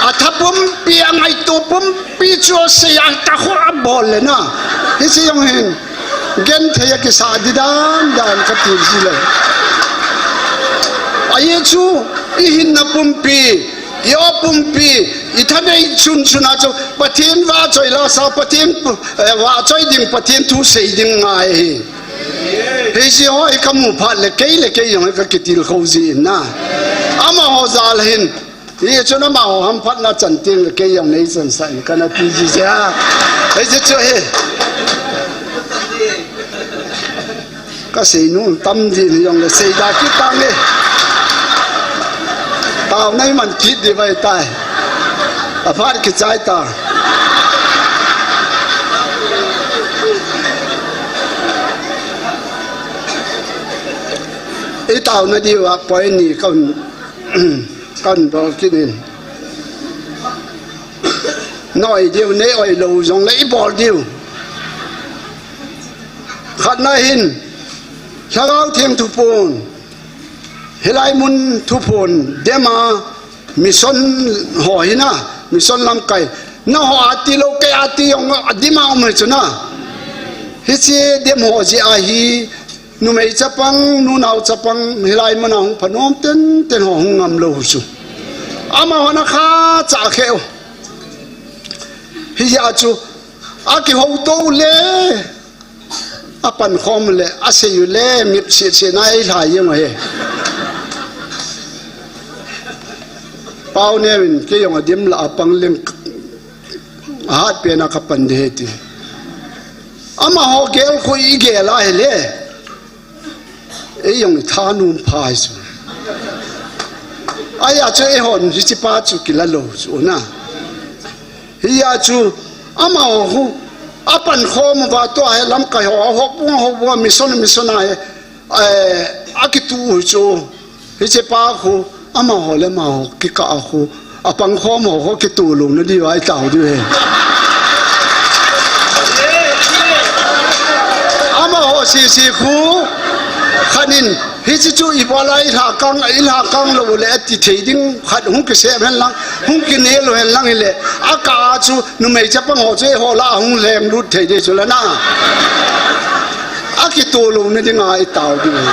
Atha pumpi angaito pumpi chu asei a takho abol le na. Hiche jong hin genthei a kisa di dan dan kati ji le. Ahi chu ihinna pumpi, i-o pumpi, ithanei chun chun a chu Pathen vahchoi la sa Pathen, eh, vahchoi ding Pathen thu sei ding ngai hi. Hiche ho hi kamu phat le kei le kei jong hi kakitilkhou ji in na. Amaho jal hin. Hichun amaho hamphatna chan teng le kei jong nei chansah in kana ti ji jeh a. Hiche chu hi. Kasei nom tam ji in jong le sei da kit tange. Taona iman kit di vai tai. Aphat kichai ta. Itaona diuva point ni kahin, kahin bol kit in. Noi diu, nei oi lou jongle ibol diu. Khatna hin, Lhagao Theng thuphon, hilai mun thuphon, dem a, mission ho hina, mission lamkai. Naho ati lou, kei ati jong, adim a um hi chu na. Hiche dem ho jeh a hi, numei chapang, nunao chapang, hilai mun a hung phanom tenten ho hung ngam lou chu. Amahon akha cha khe u. Hijeh a chu, akihouto u le, apankhom le, asei u le, ngip sese na eilhai jeng u ahi. Pau Neo in, kei jong adim lah a pang leng, ahat pen a kapan ding ahi ti. Amaho gel khu igel a hile. Ei jong ithanom pha hi chu. Ahia chu eihon hiche pa chu kila lou chu na. Hia chu amaho khu apankhom uva tua hi lamkai ho, houbung houbung a mission mission a hi, eh, akituh u chu. Hiche pa khu, amaho le amaho kikah a khu, apangkhom ho khu kituh louna diuva itao diu ahi. Amaho sese khu, khat in, hiche chu ibola ilhakang, ilhakang lou le ati thei ding, khat hung kisem hen lang, hung kinel u hen lang hile, akah a chu numei chapang ho chu eiho lah a hung lenglut thei ding chu la na. Akituh louna dinga itao diu ahi.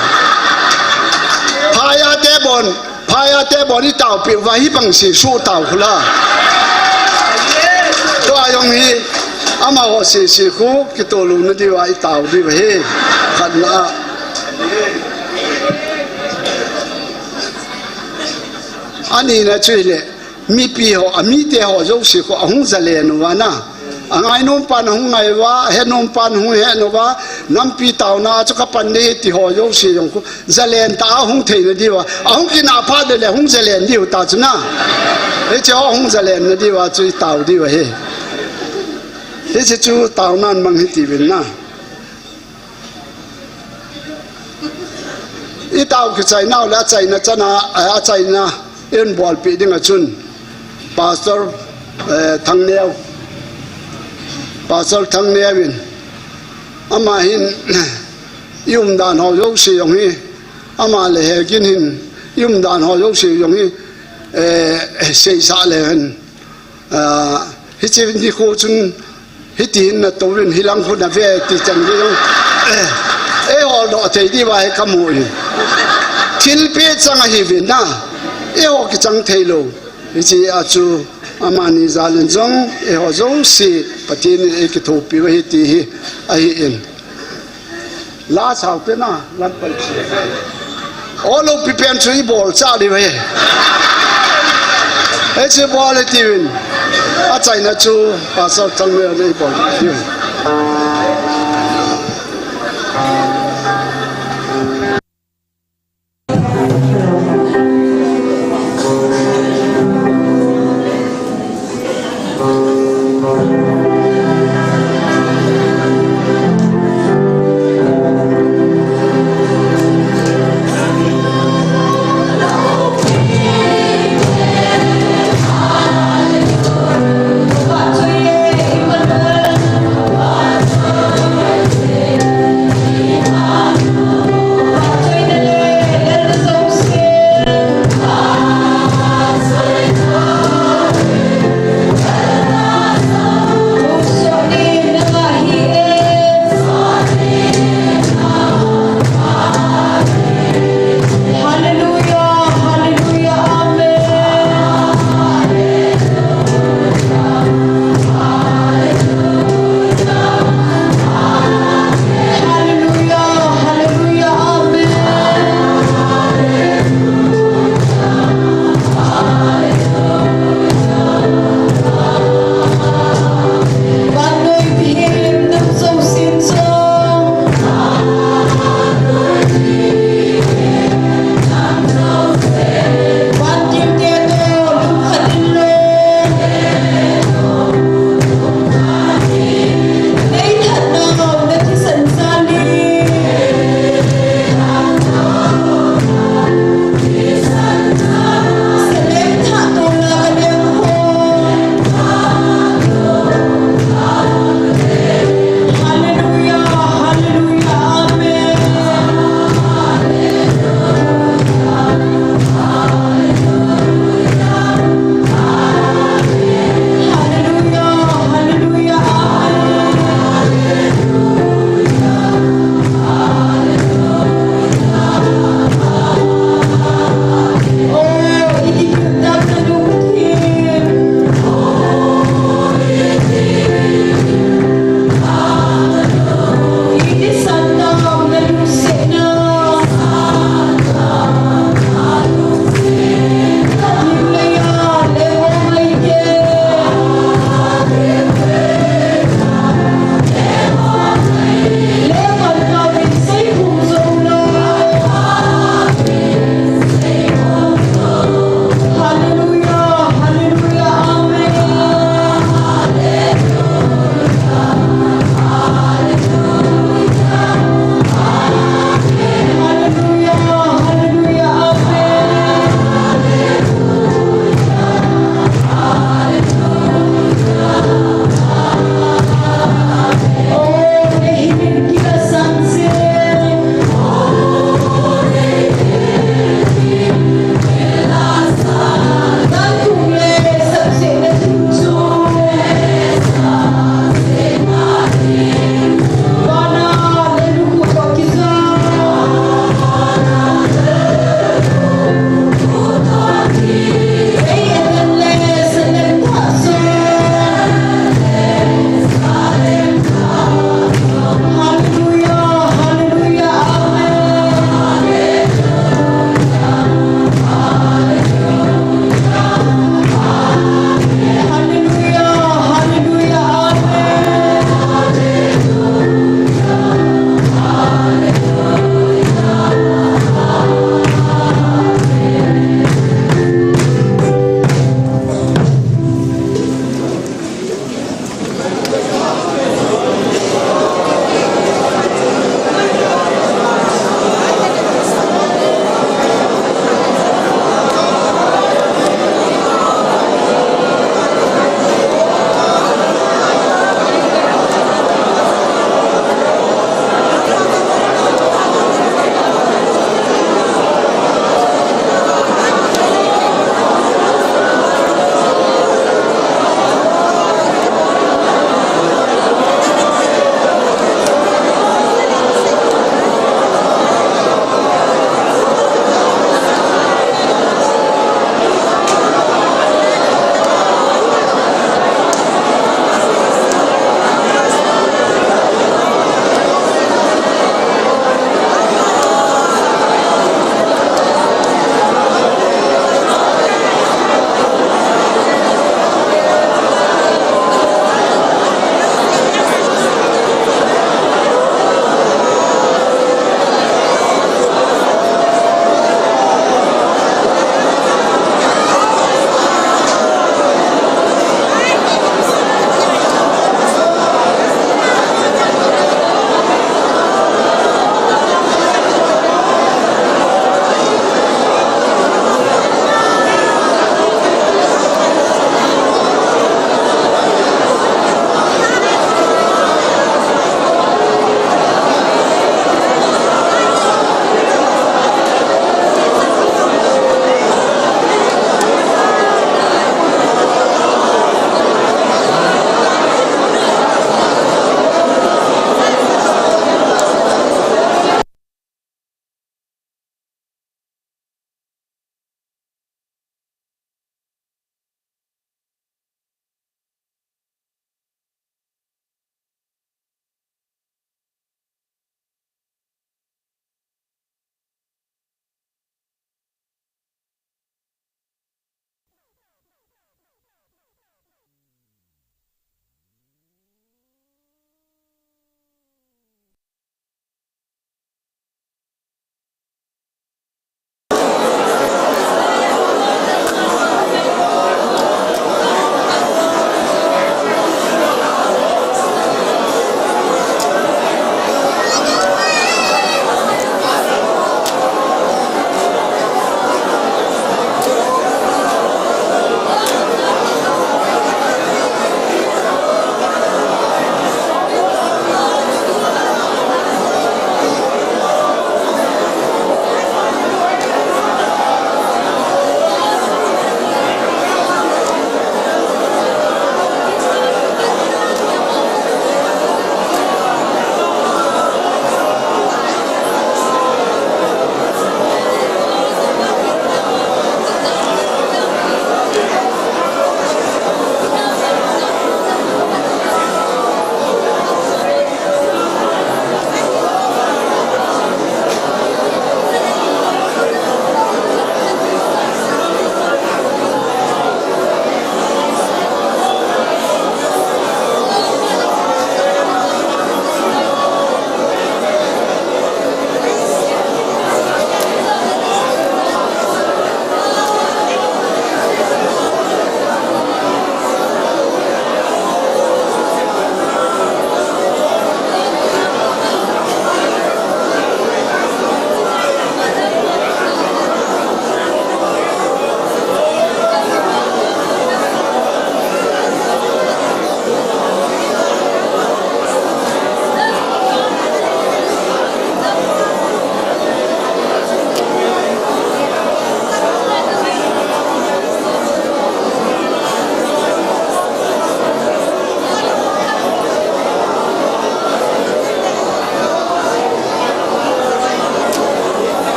Phaiya te bon, phaiya te bon itaopeh uva hibang sese tao khu la. Tua jong hi, amaho sese khu kituh louna diuva itao diu ahi. Khatna. Anina chu hile, mipi ho, amite ho jouse khu ahung jalen uva na. Angainom pan ahung ngai uva, ahetnom pan ahung het uva, nampi taona chu kapan ding ahi ti ho jouse jong khu, jalen tah a hung theina diuva, ahung kinah phat le le hung jalen diu ta chu na. Hiche ho hung jalenna diuva chu itao diu ahi. Hiche chu taonan mang hiti uvin na. Itao kichai nau le achaina chana, eh, achaina Eibolpeh ding a chun Pastor, eh, Thangneo, Pastor Thangneo in, ama hin i umdan ho jouse jong hi, ama le Hegin hin i umdan ho jouse jong hi, eh, seisah le hen. Ah, hiche nikho chun hitin natouvin, hilang khu nave ti chan ve jong, eh, eiho doh thei diuva hi kamu in. Thilpeh chang ahiuvin na, eiho kichang thei lou. Hiche a chu amani jal in jong eiho jouse Pathen in eikithopi u ahi ti hi ahi in. La sao pen a, lam pal chi. O, loupi pen chu ibol cha diu ahi. Hiche bol e tiuvin. Achaina chu Pastor Thangneo in eibol diu ahi.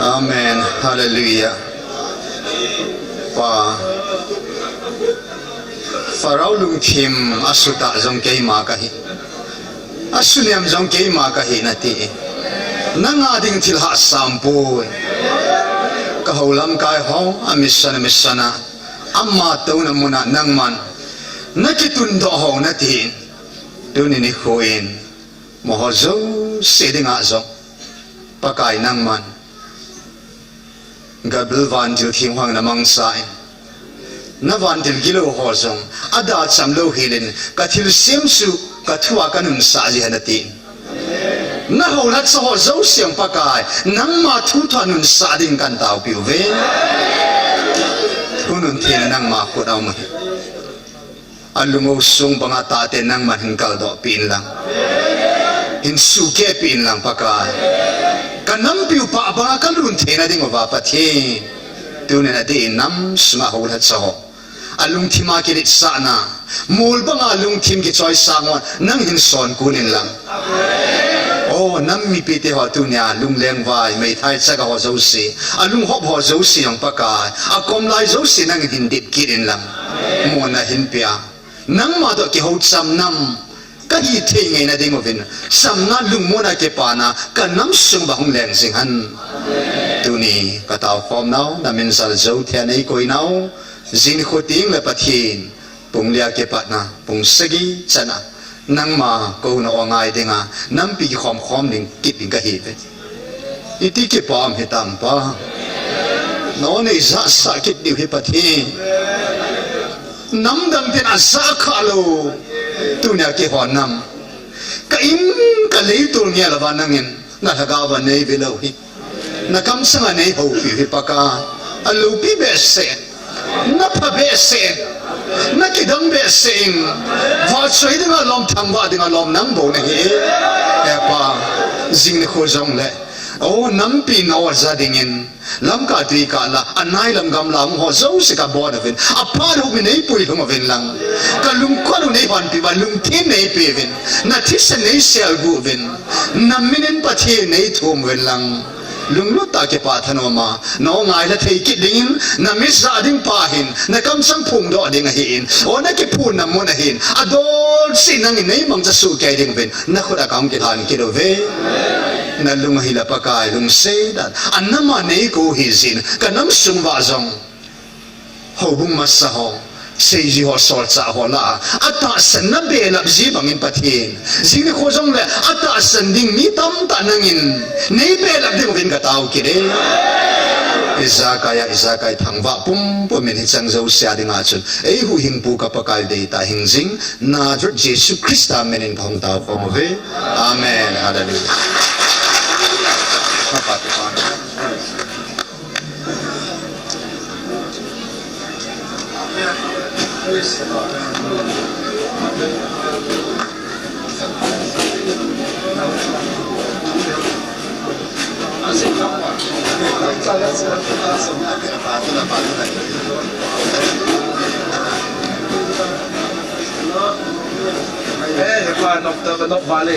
Amen. Hallelujah. Pa, Pharaoh lungthim asuta jong keima kahi. Asunem jong keima kahi nati. Nanga ding thil hahsam poi. Ka houlamkai ho, a mission, a mission a. Ama touna muna nangman. Nakitundoh ho nati. Tuni nikho in. Amaho jouse dinga jong. Pakai nangman. Gabriel vantil theng ho namangcha in. Na vantil gilou ho jong. Ada chamlou helin. Ka thilsem chu. Ka thua ka nunsah ji hen nati. Na houlhatsa ho jouse Pakai. Nangma thu thua nunsah ding kan taopiu ve. Thu nuntheina nangma khut a um ahi. A lung u sung banga tahte nangman hin kaldoh peh in lang. Hin sukeh peh in lang Pakai. Ka nampiu pah banga ka lun theina diuva Pathen. Tunin adeh in nam sunga houlhatsa ho. A lungthima kiletsahna. Mol banga lungthim kichoisang ho. Nang hin sonkul in lang. O, nam mipite ho tunia, lunglengvai, meithai chaga ho jouse, a lunghop ho jouse jong Pakai, a komlai jouse nangin hin dip kit in lang. Mona hin pia. Nangma toh kihou cham nam, kahi thei ngeina diuvin, chamna lungmonna kipana, ka nam sung uva hung leng jing hen. Tuni, ka taokhom nau, na min jal jou thei a nei koi nau, jing nikho teng le Pathen, Pung lia kipatna, pung sagi chana. Nangma kouna o ngai dinga, nampi kikhom khom ding kit ding kahi ve. Iti kipah ham hitam Pa. Nangho nei jahsah kit diu hi Pathen. Namdang ten ajah kha lou. Tunia keiho nam. Ka in ka leiset ngel uva nangin, na lhagao va nei ve lou hi. Na kamsanga nei houpiu hi Pakai. A loupi behseh. Na pha behseh. Na kidang behseh in. Vahchoi dinga lom, thangvah dinga lom nang bou nahi. He Pa, jing nikho jongle. O nampi na o ja dingin. Lamka tuikah la, anai lam gamla hung ho jouse kabon uvin. Aphat hung nei puilhung uvin lang. Ka lungkot u nei honpi uva, lungthim nei pe uvin. Na thisan nei selguh uvin. Na minin Pathen nei thum uvin lang. Lunglut tah a kipah thanoma, na o ngailha thei kit dingin, na mit jah ding Pa hin, na kamsang phongdoh ding ahin, o na kiphunna mun ahin, adolse nangin nei mangcha soh kei ding uvin, na khut a kahung kilhan kit uve. Na lung ahile Pakai lungset tah a, anama nei kou hijin, ka nam sung uva jong. Houbung masa ho, seiji ho, solchah ho lah a, atahsan na belap ji bangin Pathen. Jing nikho jongle, atahsan ding mi tamtah nangin, nei belap diuvin ka tao kit e. Ijakai a, ijakai thangvah pumpum in hicheng jouse a dinga chun. Eihuhhingpu ka Pakai deitah hing jing, Nazareth Jesu Christa minin kahung taokhom uve. Amen. Hallelujah. Eh, he pa, nok ta, nok vale.